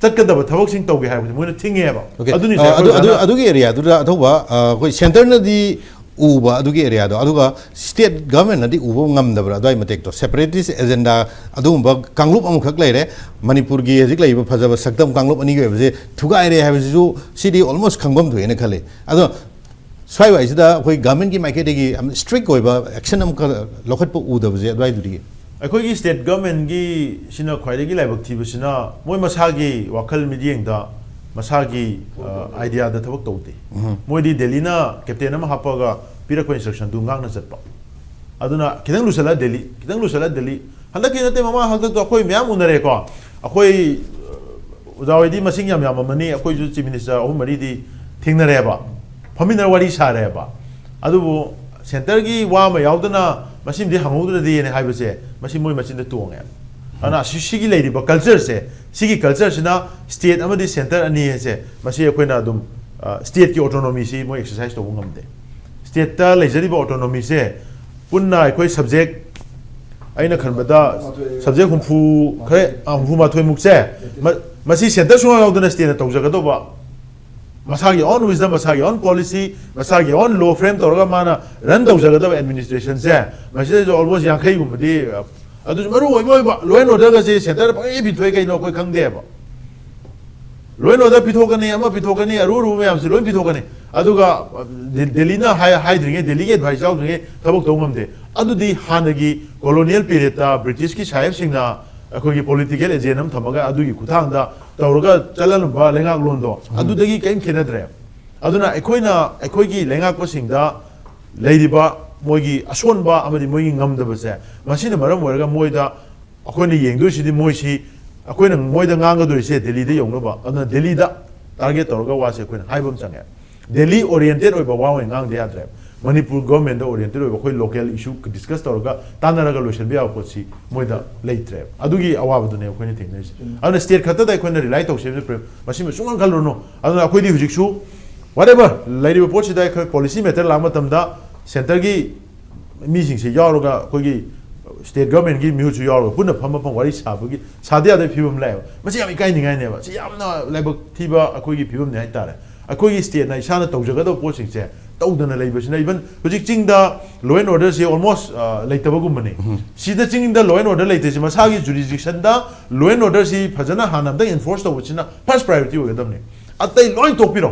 ꯆꯠꯀꯗꯕ ꯊꯕꯛꯁꯤꯡ ꯇꯧꯒꯦ ꯍꯥꯏꯕꯁꯦ ꯃꯣꯏꯅ ꯊꯤꯡꯉꯦꯕ꯫ Okay. ꯑꯗꯨꯅꯤ ꯑ, ꯁꯥꯔ, ꯑꯗꯨ, ꯑꯩꯈꯣꯏ ꯑꯗꯨ, ꯑꯣꯖꯥꯅ ꯑꯗꯨꯒꯤ ꯑꯦꯔꯤꯌꯥꯗꯨꯗ ꯑꯊꯧꯕ, ꯑ, ꯑꯩꯈꯣꯏ ꯁꯦꯟꯇꯔꯅꯗꯤ ꯎꯕ ꯑꯗꯨꯒꯤ ꯑꯦꯔꯤꯌꯥꯗꯣ, ꯑꯗꯨꯒ ꯁ꯭ꯇꯦꯠ ꯒꯚꯔꯟꯃꯦꯟꯠꯅꯗꯤ ꯎꯕ ꯉꯝꯗꯕ꯭ꯔꯥ ꯑꯗꯨꯋꯥꯏ ꯃꯇꯦꯛꯇꯣ? Separatist agenda ꯑꯗꯨꯒꯨꯝꯕ ꯀꯥꯡꯂꯨꯞ ꯑꯃꯈꯛ ꯂꯩꯔꯦ, ꯃꯅꯤꯄꯨꯔꯒꯤ ꯍꯧꯖꯤꯛ ꯂꯩꯔꯤꯕ ꯐꯖꯕ ꯁꯛꯇꯝ ꯀꯥꯡꯂꯨꯞ ꯑꯅꯤꯒꯤ ꯑꯣꯏꯕꯁꯦ ꯊꯨꯒꯥꯏꯔꯦ ꯍꯥꯏꯕꯁꯤꯁꯨ ꯁꯤꯗꯤ almost ꯈꯪꯐꯝ ꯊꯣꯛꯑꯦꯅ ꯈꯜꯂꯤ꯫ ꯑꯗꯣ ꯁ꯭ꯋꯥꯏꯋꯥꯏꯁꯤꯗ ꯑꯩꯈꯣꯏ ꯒꯚꯔꯟꯃꯦꯟꯠꯀꯤ ꯃꯥꯏꯀꯩꯗꯒꯤ ꯌꯥꯝ ꯁ꯭ꯇꯔꯤꯛ ꯑꯣꯏꯕ ꯑꯦꯛꯁꯟ ꯑꯃꯈꯛ ꯂꯧꯈꯠꯄ ꯎꯗꯕꯁꯦ ꯑꯗꯨꯋꯥꯏꯗꯨꯗꯒꯤ꯫ ꯑꯩꯈꯣꯏꯒꯤ ꯁ꯭ꯇꯦꯠ ꯒꯚꯔꯟꯃꯦꯟꯒꯤ ꯁꯤꯅ ꯈ꯭ꯋꯥꯏꯗꯒꯤ ꯂꯥꯏꯕꯛ ꯊꯤꯕꯁꯤꯅ, ꯃꯣꯏ ꯃꯁꯥꯒꯤ ꯋꯥꯈꯜ ꯃꯤꯠꯌꯦꯡꯗ, ꯃꯁꯥꯒꯤ ꯑꯥꯏꯗꯤꯌꯥꯗ ꯊꯕꯛ ꯇꯧꯗꯦ꯫ ꯃꯣꯏꯗꯤ ꯗꯦꯜꯂꯤꯅ ꯀꯦꯞꯇꯦꯟ ꯑꯃ ꯍꯥꯞꯄꯒ ꯄꯤꯔꯛꯄ ꯏꯟꯁꯇ꯭ꯔꯛꯁꯟꯗꯨ ꯉꯥꯛꯅ ꯆꯠꯄ꯫ ꯑꯗꯨꯅ ꯈꯤꯇꯪ ꯂꯨꯁꯜꯂ ꯗꯦꯜꯂꯤ, ꯈꯤꯇꯪ ꯂꯨꯁꯜꯂ ꯗꯦꯜꯂꯤ꯫ ꯍꯟꯗꯛꯀꯤ ꯅꯠꯇꯦ, ꯃꯃꯥꯡ ꯍꯥꯛꯇꯛꯇꯣ ꯑꯩꯈꯣꯏ ꯃꯌꯥꯝ ꯎꯅꯔꯦꯀꯣ꯫ ꯑꯩꯈꯣꯏ, ꯑꯣꯖꯥ ꯍꯣꯏꯗꯤ ꯃꯁꯤꯡ ꯌꯥꯝ ꯌꯥꯝꯃꯝꯃꯅꯤ, ꯑꯩꯈꯣꯏꯁꯨ ꯆꯤꯐ ꯃꯤꯅꯤꯁꯇꯔ ꯑꯍꯨꯝ ꯃꯔꯤꯗꯤ ꯊꯦꯡꯅꯔꯦꯕ, ꯐꯝꯃꯤꯟꯅꯔ ꯋꯥꯔꯤ ꯁꯥꯔꯦꯕ꯫ ꯑꯗꯨꯕꯨ ꯁꯦꯟꯇꯔꯒꯤ ꯋꯥ ꯑꯃ ꯌꯥꯎꯗꯅ ꯃꯁꯤꯃꯗꯤ ꯍꯪꯍꯧꯗ꯭ꯔꯗꯤꯅ ꯍꯥꯏꯕꯁꯦ, ꯃꯁꯤ ꯃꯣꯏ ꯃꯆꯤꯟꯗ ꯇꯣꯡꯉꯦꯕ꯫ ꯑꯗꯨꯅ ꯑꯁꯤ, ꯁꯤꯒꯤ ꯂꯩꯔꯤꯕ ꯀꯜꯆꯔꯁꯦ, ꯁꯤꯒꯤ ꯀꯜꯆꯔꯁꯤꯅ ꯁ꯭ꯇꯦꯠ ꯑꯃꯗꯤ ꯁꯦꯟꯇꯔ ꯑꯅꯤ ꯍꯥꯏꯁꯦ, ꯃꯁꯤ ꯑꯩꯈꯣꯏꯅ ꯑꯗꯨꯝ, ꯑ, ꯁ꯭ꯇꯦꯠꯀꯤ ꯑꯣꯇꯣꯅꯣꯃꯤꯁꯤ ꯃꯣꯏ ꯑꯦꯛꯁꯔꯁꯥꯏꯁ ꯇꯧꯕ ꯉꯝꯗꯦ꯫ ꯁ꯭ꯇꯦꯠꯇ ꯂꯩꯖꯔꯤꯕ ꯑꯣꯇꯣꯅꯣꯃꯤꯁꯦ ꯄꯨꯟꯅ ꯑꯩꯈꯣꯏ ꯁꯕꯖꯦꯛ, ꯑꯩꯅ ꯈꯟꯕꯗ ꯁꯕꯖꯦꯛ ꯍꯨꯝꯐꯨ, ꯈꯔ, ꯑ, ꯍꯨꯝꯐꯨ ꯃꯥꯊꯣꯏ ꯃꯨꯛꯁꯦ, ꯃ-, ꯃꯁꯤ ꯁꯦꯟꯇꯔ ꯁꯨꯡꯌꯥꯎ ꯌꯥꯎꯗꯅ ꯁ꯭ꯇꯦꯠꯅ ꯇꯧꯖꯒꯗꯧꯕ, ꯃꯁꯥꯒꯤ own wisdom, ꯃꯁꯥꯒꯤ own policy, ꯃꯁꯥꯒꯤ own law frame ꯇꯧꯔꯒ ꯃꯥꯅ run ꯇꯧꯖꯒꯗꯕ administrationꯁꯦ, ꯃꯁꯤꯗꯩꯁꯨ almost ꯌꯥꯡꯈꯩꯒꯨꯝꯕꯗꯤ, ꯑ, ꯑꯗꯨꯁꯨ ꯃꯔꯨ ꯑꯣꯏꯕ ꯑꯣꯏꯕ, law and orderꯒꯁꯦ ꯁꯦꯟꯇꯔꯗ ꯄꯪꯄꯤ ꯄꯤꯊꯣꯛꯑꯦ ꯀꯩꯅꯣ ꯑꯩꯈꯣꯏ ꯈꯪꯗꯦꯕ꯫ Law and order ꯄꯤꯊꯣꯛꯀꯅꯤ, ꯑꯃ ꯄꯤꯊꯣꯛꯀꯅꯤ, ꯑꯔꯨ ꯑꯔꯨꯕ ꯃꯌꯥꯝꯁꯦ ꯂꯣꯏ ꯄꯤꯊꯣꯛꯀꯅꯤ꯫ ꯑꯗꯨꯒ, ꯑ, ꯗꯦ-, ꯗꯦꯜꯂꯤꯅ ꯍꯥꯏ-, ꯍꯥꯏꯗ꯭ꯔꯤꯉꯩ, ꯗꯦꯜꯂꯤꯒꯤ advice ꯌꯥꯎꯗ꯭ꯔꯤꯉꯩ ꯊꯕꯛ ꯇꯧꯕ ꯉꯝꯗꯦ꯫ ꯑꯗꯨꯗꯤ ꯍꯥꯟꯅꯒꯤ colonial periodꯇ Britishꯀꯤ ꯁꯥꯍꯦꯕꯁꯤꯡꯅ ꯑꯩꯈꯣꯏꯒꯤ political agent ꯑꯃ ꯊꯝꯃꯒ ꯑꯗꯨꯒꯤ ꯈꯨꯠꯊꯥꯡꯗ ꯇꯧꯔꯒ ꯆꯠꯍꯜꯂꯝꯕ ꯂꯩꯉꯥꯛꯂꯣꯟꯗꯣ, ꯑꯗꯨꯗꯒꯤ ꯀꯔꯤꯝ ꯈꯦꯠꯅꯗ꯭ꯔꯦ꯫ ꯑꯗꯨꯅ ꯑꯩꯈꯣꯏꯅ, ꯑꯩꯈꯣꯏꯒꯤ ꯂꯩꯉꯥꯛꯄꯁꯤꯡꯗ ꯂꯩꯔꯤꯕ ꯃꯣꯏꯒꯤ ꯑꯁꯣꯟꯕ ꯑꯃꯗꯤ ꯃꯣꯏꯒꯤ ꯉꯝꯗꯕꯁꯦ, ꯃꯁꯤꯅ ꯃꯔꯝ ꯑꯣꯏꯔꯒ ꯃꯣꯏꯗ ꯑꯩꯈꯣꯏꯅ ꯌꯦꯡꯗꯣꯏꯁꯤꯗꯤ ꯃꯣꯏꯁꯤ, ꯑꯩꯈꯣꯏꯅ ꯃꯣꯏꯗ ꯉꯥꯡꯒꯗꯣꯏꯁꯦ ꯗꯦꯜꯂꯤꯗ ꯌꯧꯅꯕ, ꯑꯗꯨꯅ ꯗꯦꯜꯂꯤꯗ target ꯇꯧꯔꯒ ꯋꯥꯁꯦ ꯑꯩꯈꯣꯏꯅ ꯍꯥꯏꯕ ꯑꯃ ꯆꯪꯉꯦ꯫ ꯗꯦꯜꯂꯤ oriented ꯑꯣꯏꯕ ꯋꯥ ꯑꯣꯏꯅ ꯉꯥꯡꯗ ꯌꯥꯗ꯭ꯔꯦꯕ꯫ ꯃꯅꯤꯄꯨꯔ governmentꯗ oriented ꯑꯣꯏꯕ, ꯑꯩꯈꯣꯏ local issue discuss ꯇꯧꯔꯒ ꯇꯥꯟꯅꯔꯒ ꯂꯣꯏꯁꯤꯟꯕ ꯌꯥꯕ ꯄꯣꯠꯁꯤ ꯃꯣꯏꯗ ꯂꯩꯇ꯭ꯔꯦꯕ꯫ ꯑꯗꯨꯒꯤ ꯑꯋꯥꯕꯗꯨꯅꯦ ꯑꯩꯈꯣꯏꯅ ꯊꯦꯡꯅꯔꯤꯁꯦ꯫ ꯎꯝ꯫ ꯑꯗꯨꯅ state ꯈꯛꯇꯗ ꯑꯩꯈꯣꯏꯅ rely ꯇꯧꯁꯦ ꯍꯥꯏꯕꯁꯦ ꯃꯁꯤꯃ ꯁꯨꯡꯈꯟ ꯈꯜꯂꯨꯅꯨ꯫ ꯑꯗꯨꯅ ꯑꯩꯈꯣꯏꯗꯤ ꯍꯧꯖꯤꯛꯁꯨ whatever ꯂꯩꯔꯤꯕ ꯄꯣꯠꯁꯤꯗ ꯑꯩꯈꯣꯏ policy matter ꯂꯥꯛꯄ ꯃꯇꯝꯗ centreꯒꯤ ꯃꯤꯁꯤꯡꯁꯦ ꯌꯥꯎꯔꯒ ꯑꯩꯈꯣꯏꯒꯤ state governmentꯀꯤ ꯃꯤꯍꯨꯠꯁꯨ ꯌꯥꯎꯔꯒ ꯄꯨꯟꯅ ꯐꯝ ꯃꯐꯝ ꯋꯥꯔꯤ ꯁꯥꯕꯒꯤ, ꯁꯥꯗ ꯌꯥꯗꯕꯒꯤ ꯐꯤꯕꯝ ꯂꯥꯛꯑꯦꯕ꯫ ꯃꯁꯤ ꯌꯥꯝ ꯏꯀꯥꯏꯅꯤꯡꯉꯥꯏꯅꯦꯕ꯫ ꯁꯤ ꯌꯥꯝꯅ ꯂꯥꯏꯕꯛ ꯊꯤꯕ ꯑꯩꯈꯣꯏꯒꯤ ꯐꯤꯕꯝꯅꯤ ꯍꯥꯏꯇꯥꯔꯦ꯫ ꯑꯩꯈꯣꯏꯒꯤ stateꯅ ꯏꯁꯥꯅ ꯇꯧꯖꯒꯗꯕ ꯄꯣꯠꯁꯤꯡꯁꯦ ꯇꯧꯗꯅ ꯂꯩꯕꯁꯤꯅ, even ꯍꯧꯖꯤꯛ ꯆꯤꯡꯗ law and orderꯁꯦ almost, ꯑ, ꯂꯩꯇꯕꯒꯨꯝꯕꯅꯤ꯫ ꯎꯝ꯫ ꯁꯤꯗ ꯆꯤꯡꯗ law and order ꯂꯩꯇ꯭ꯔꯤꯁꯦ ꯃꯁꯥꯒꯤ jurisdictionꯗ law and orderꯁꯤ ꯐꯖꯅ ꯍꯥꯟꯅ ꯑꯝꯇꯪ enforce ꯇꯧꯕꯁꯤꯅ first priority ꯑꯣꯏꯒꯗꯕꯅꯤ꯫ ꯑꯇꯩ ꯂꯣꯏ ꯇꯣꯛꯄꯤꯔꯣ꯫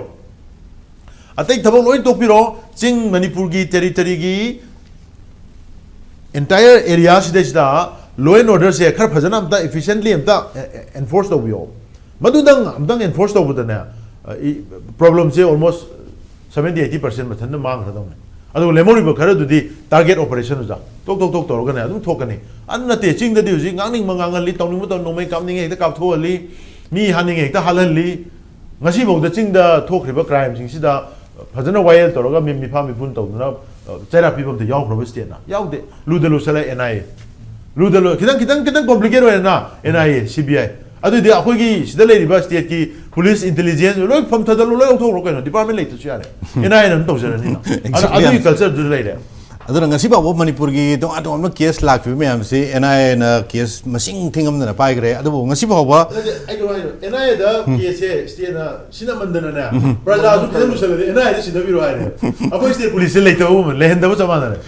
ꯑꯇꯩ ꯊꯕꯛ ꯂꯣꯏ ꯇꯣꯛꯄꯤꯔꯣ꯫ ꯆꯤꯡ ꯃꯅꯤꯄꯨꯔꯒꯤ territoryꯒꯤ entire areaꯁꯤꯗꯩꯁꯤꯗ Law and orderꯁꯦ ꯈꯔ ꯐꯖꯅ ꯑꯝꯇ efficiently ꯑꯝꯇ enforce ꯇꯧꯕꯤꯌꯣ꯫ ꯃꯗꯨꯗꯪ ꯑꯝꯇꯪ enforce ꯇꯧꯕꯗꯅꯦ, problemꯁꯦ almost seventy eighty percent ꯃꯊꯟꯇ ꯃꯥꯡꯈ꯭ꯔꯗꯧꯅꯦ꯫ ꯑꯗꯨꯒ ꯂꯦꯝꯍꯧꯔꯤꯕ ꯈꯔꯗꯨꯗꯤ target operation ꯑꯣꯖꯥ, ꯇꯣꯛ ꯇꯣꯛ ꯇꯣꯛ ꯇꯧꯔꯒꯅꯦ ꯑꯗꯨꯝ ꯊꯣꯛꯀꯅꯤ꯫ ꯑꯗꯨ ꯅꯠꯇꯦ, ꯆꯤꯡꯗꯗꯤ ꯍꯧꯖꯤꯛ ꯉꯥꯡꯅꯤꯡꯕ ꯉꯥꯡꯍꯜꯂꯤ, ꯇꯧꯅꯤꯡꯕ ꯇꯧ, ꯅꯣꯡꯃꯩ ꯀꯥꯞꯅꯤꯡꯉꯦ ꯍꯦꯛꯇ ꯀꯥꯞꯊꯣꯛꯍꯜꯂꯤ, ꯃꯤ ꯍꯥꯠꯅꯤꯡꯉꯦ ꯍꯦꯛꯇ ꯍꯥꯠꯍꯜꯂꯤ꯫ ꯉꯁꯤꯐꯥꯎꯗ ꯆꯤꯡꯗ ꯊꯣꯛꯈ꯭ꯔꯤꯕ crimeꯁꯤꯡꯁꯤꯗ ꯐꯖꯅ ꯋꯥꯌꯦꯜ ꯇꯧꯔꯒ ꯃꯤ ꯃꯤꯐꯥ ꯃꯤꯄꯨꯟ ꯇꯧꯗꯨꯅ, ꯑ, ꯆꯩꯔꯥꯛ ꯄꯤꯕ ꯑꯝꯇ ꯌꯥꯎꯈ꯭ꯔꯕ stateꯅ? ꯌꯥꯎꯗꯦ꯫ ꯂꯨꯗ ꯂꯨꯁꯜꯂꯦ N I A꯫ ꯂꯨꯗ ꯂꯨ-, ꯈꯤꯇꯪ, ꯈꯤꯇꯪ, ꯈꯤꯇꯪ complicate ꯑꯣꯏꯔꯦꯅ N I A, C B I꯫ ꯑꯗꯨꯗꯤ ꯑꯩꯈꯣꯏꯒꯤ ꯁꯤꯗ ꯂꯩꯔꯤꯕ stateꯀꯤ police, intelligence ꯂꯣꯏ ꯐꯝ ꯊꯥꯗꯠꯂꯣ, ꯂꯣꯏ ꯂꯧꯊꯣꯛꯈ꯭ꯔꯣ ꯀꯩꯅꯣ, department ꯂꯩꯇ꯭ꯔꯁꯨ ꯌꯥꯔꯦ꯫ N I Aꯅ ꯑꯗꯨꯝ ꯇꯧꯖꯔꯅꯤꯅ꯫ ꯑꯗꯨ, ꯑꯗꯨꯒꯤ cultureꯗꯨ ꯂꯩꯔꯦ꯫ ꯑꯗꯨꯅ ꯉꯁꯤ ꯐꯥꯎꯕ ꯃꯅꯤꯄꯨꯔꯒꯤ ꯇꯣꯉꯥꯟ ꯇꯣꯉꯥꯟꯕ case ꯂꯥꯛꯈꯤꯕ ꯃꯌꯥꯝꯁꯤ N I Aꯅ case ꯃꯁꯤꯡ ꯊꯤꯉꯝꯗꯅ ꯄꯥꯏꯈ꯭ꯔꯦ꯫ ꯑꯗꯨꯕꯨ ꯉꯁꯤ ꯐꯥꯎꯕ ꯅꯠꯇꯦ, ꯑꯩ ꯀꯩꯅꯣ ꯍꯥꯏꯅꯣ, N I Aꯗ caseꯁꯦ stateꯅ ꯁꯤꯟꯅꯃꯟꯗꯅꯅꯦ, ꯄ꯭ꯔꯖꯥꯁꯨ ꯈꯤꯇꯪ ꯂꯨꯁꯜꯂꯗꯤ N I Aꯗ ꯁꯤꯟꯅꯕꯤꯔꯣ ꯍꯥꯏꯔꯦ꯫ ꯑꯩꯈꯣꯏ state policeꯁꯦ ꯂꯩꯇꯕꯒꯨꯝꯕ, ꯂꯩꯍꯟꯗꯕ ꯆꯞ ꯃꯥꯟꯅꯔꯦ꯫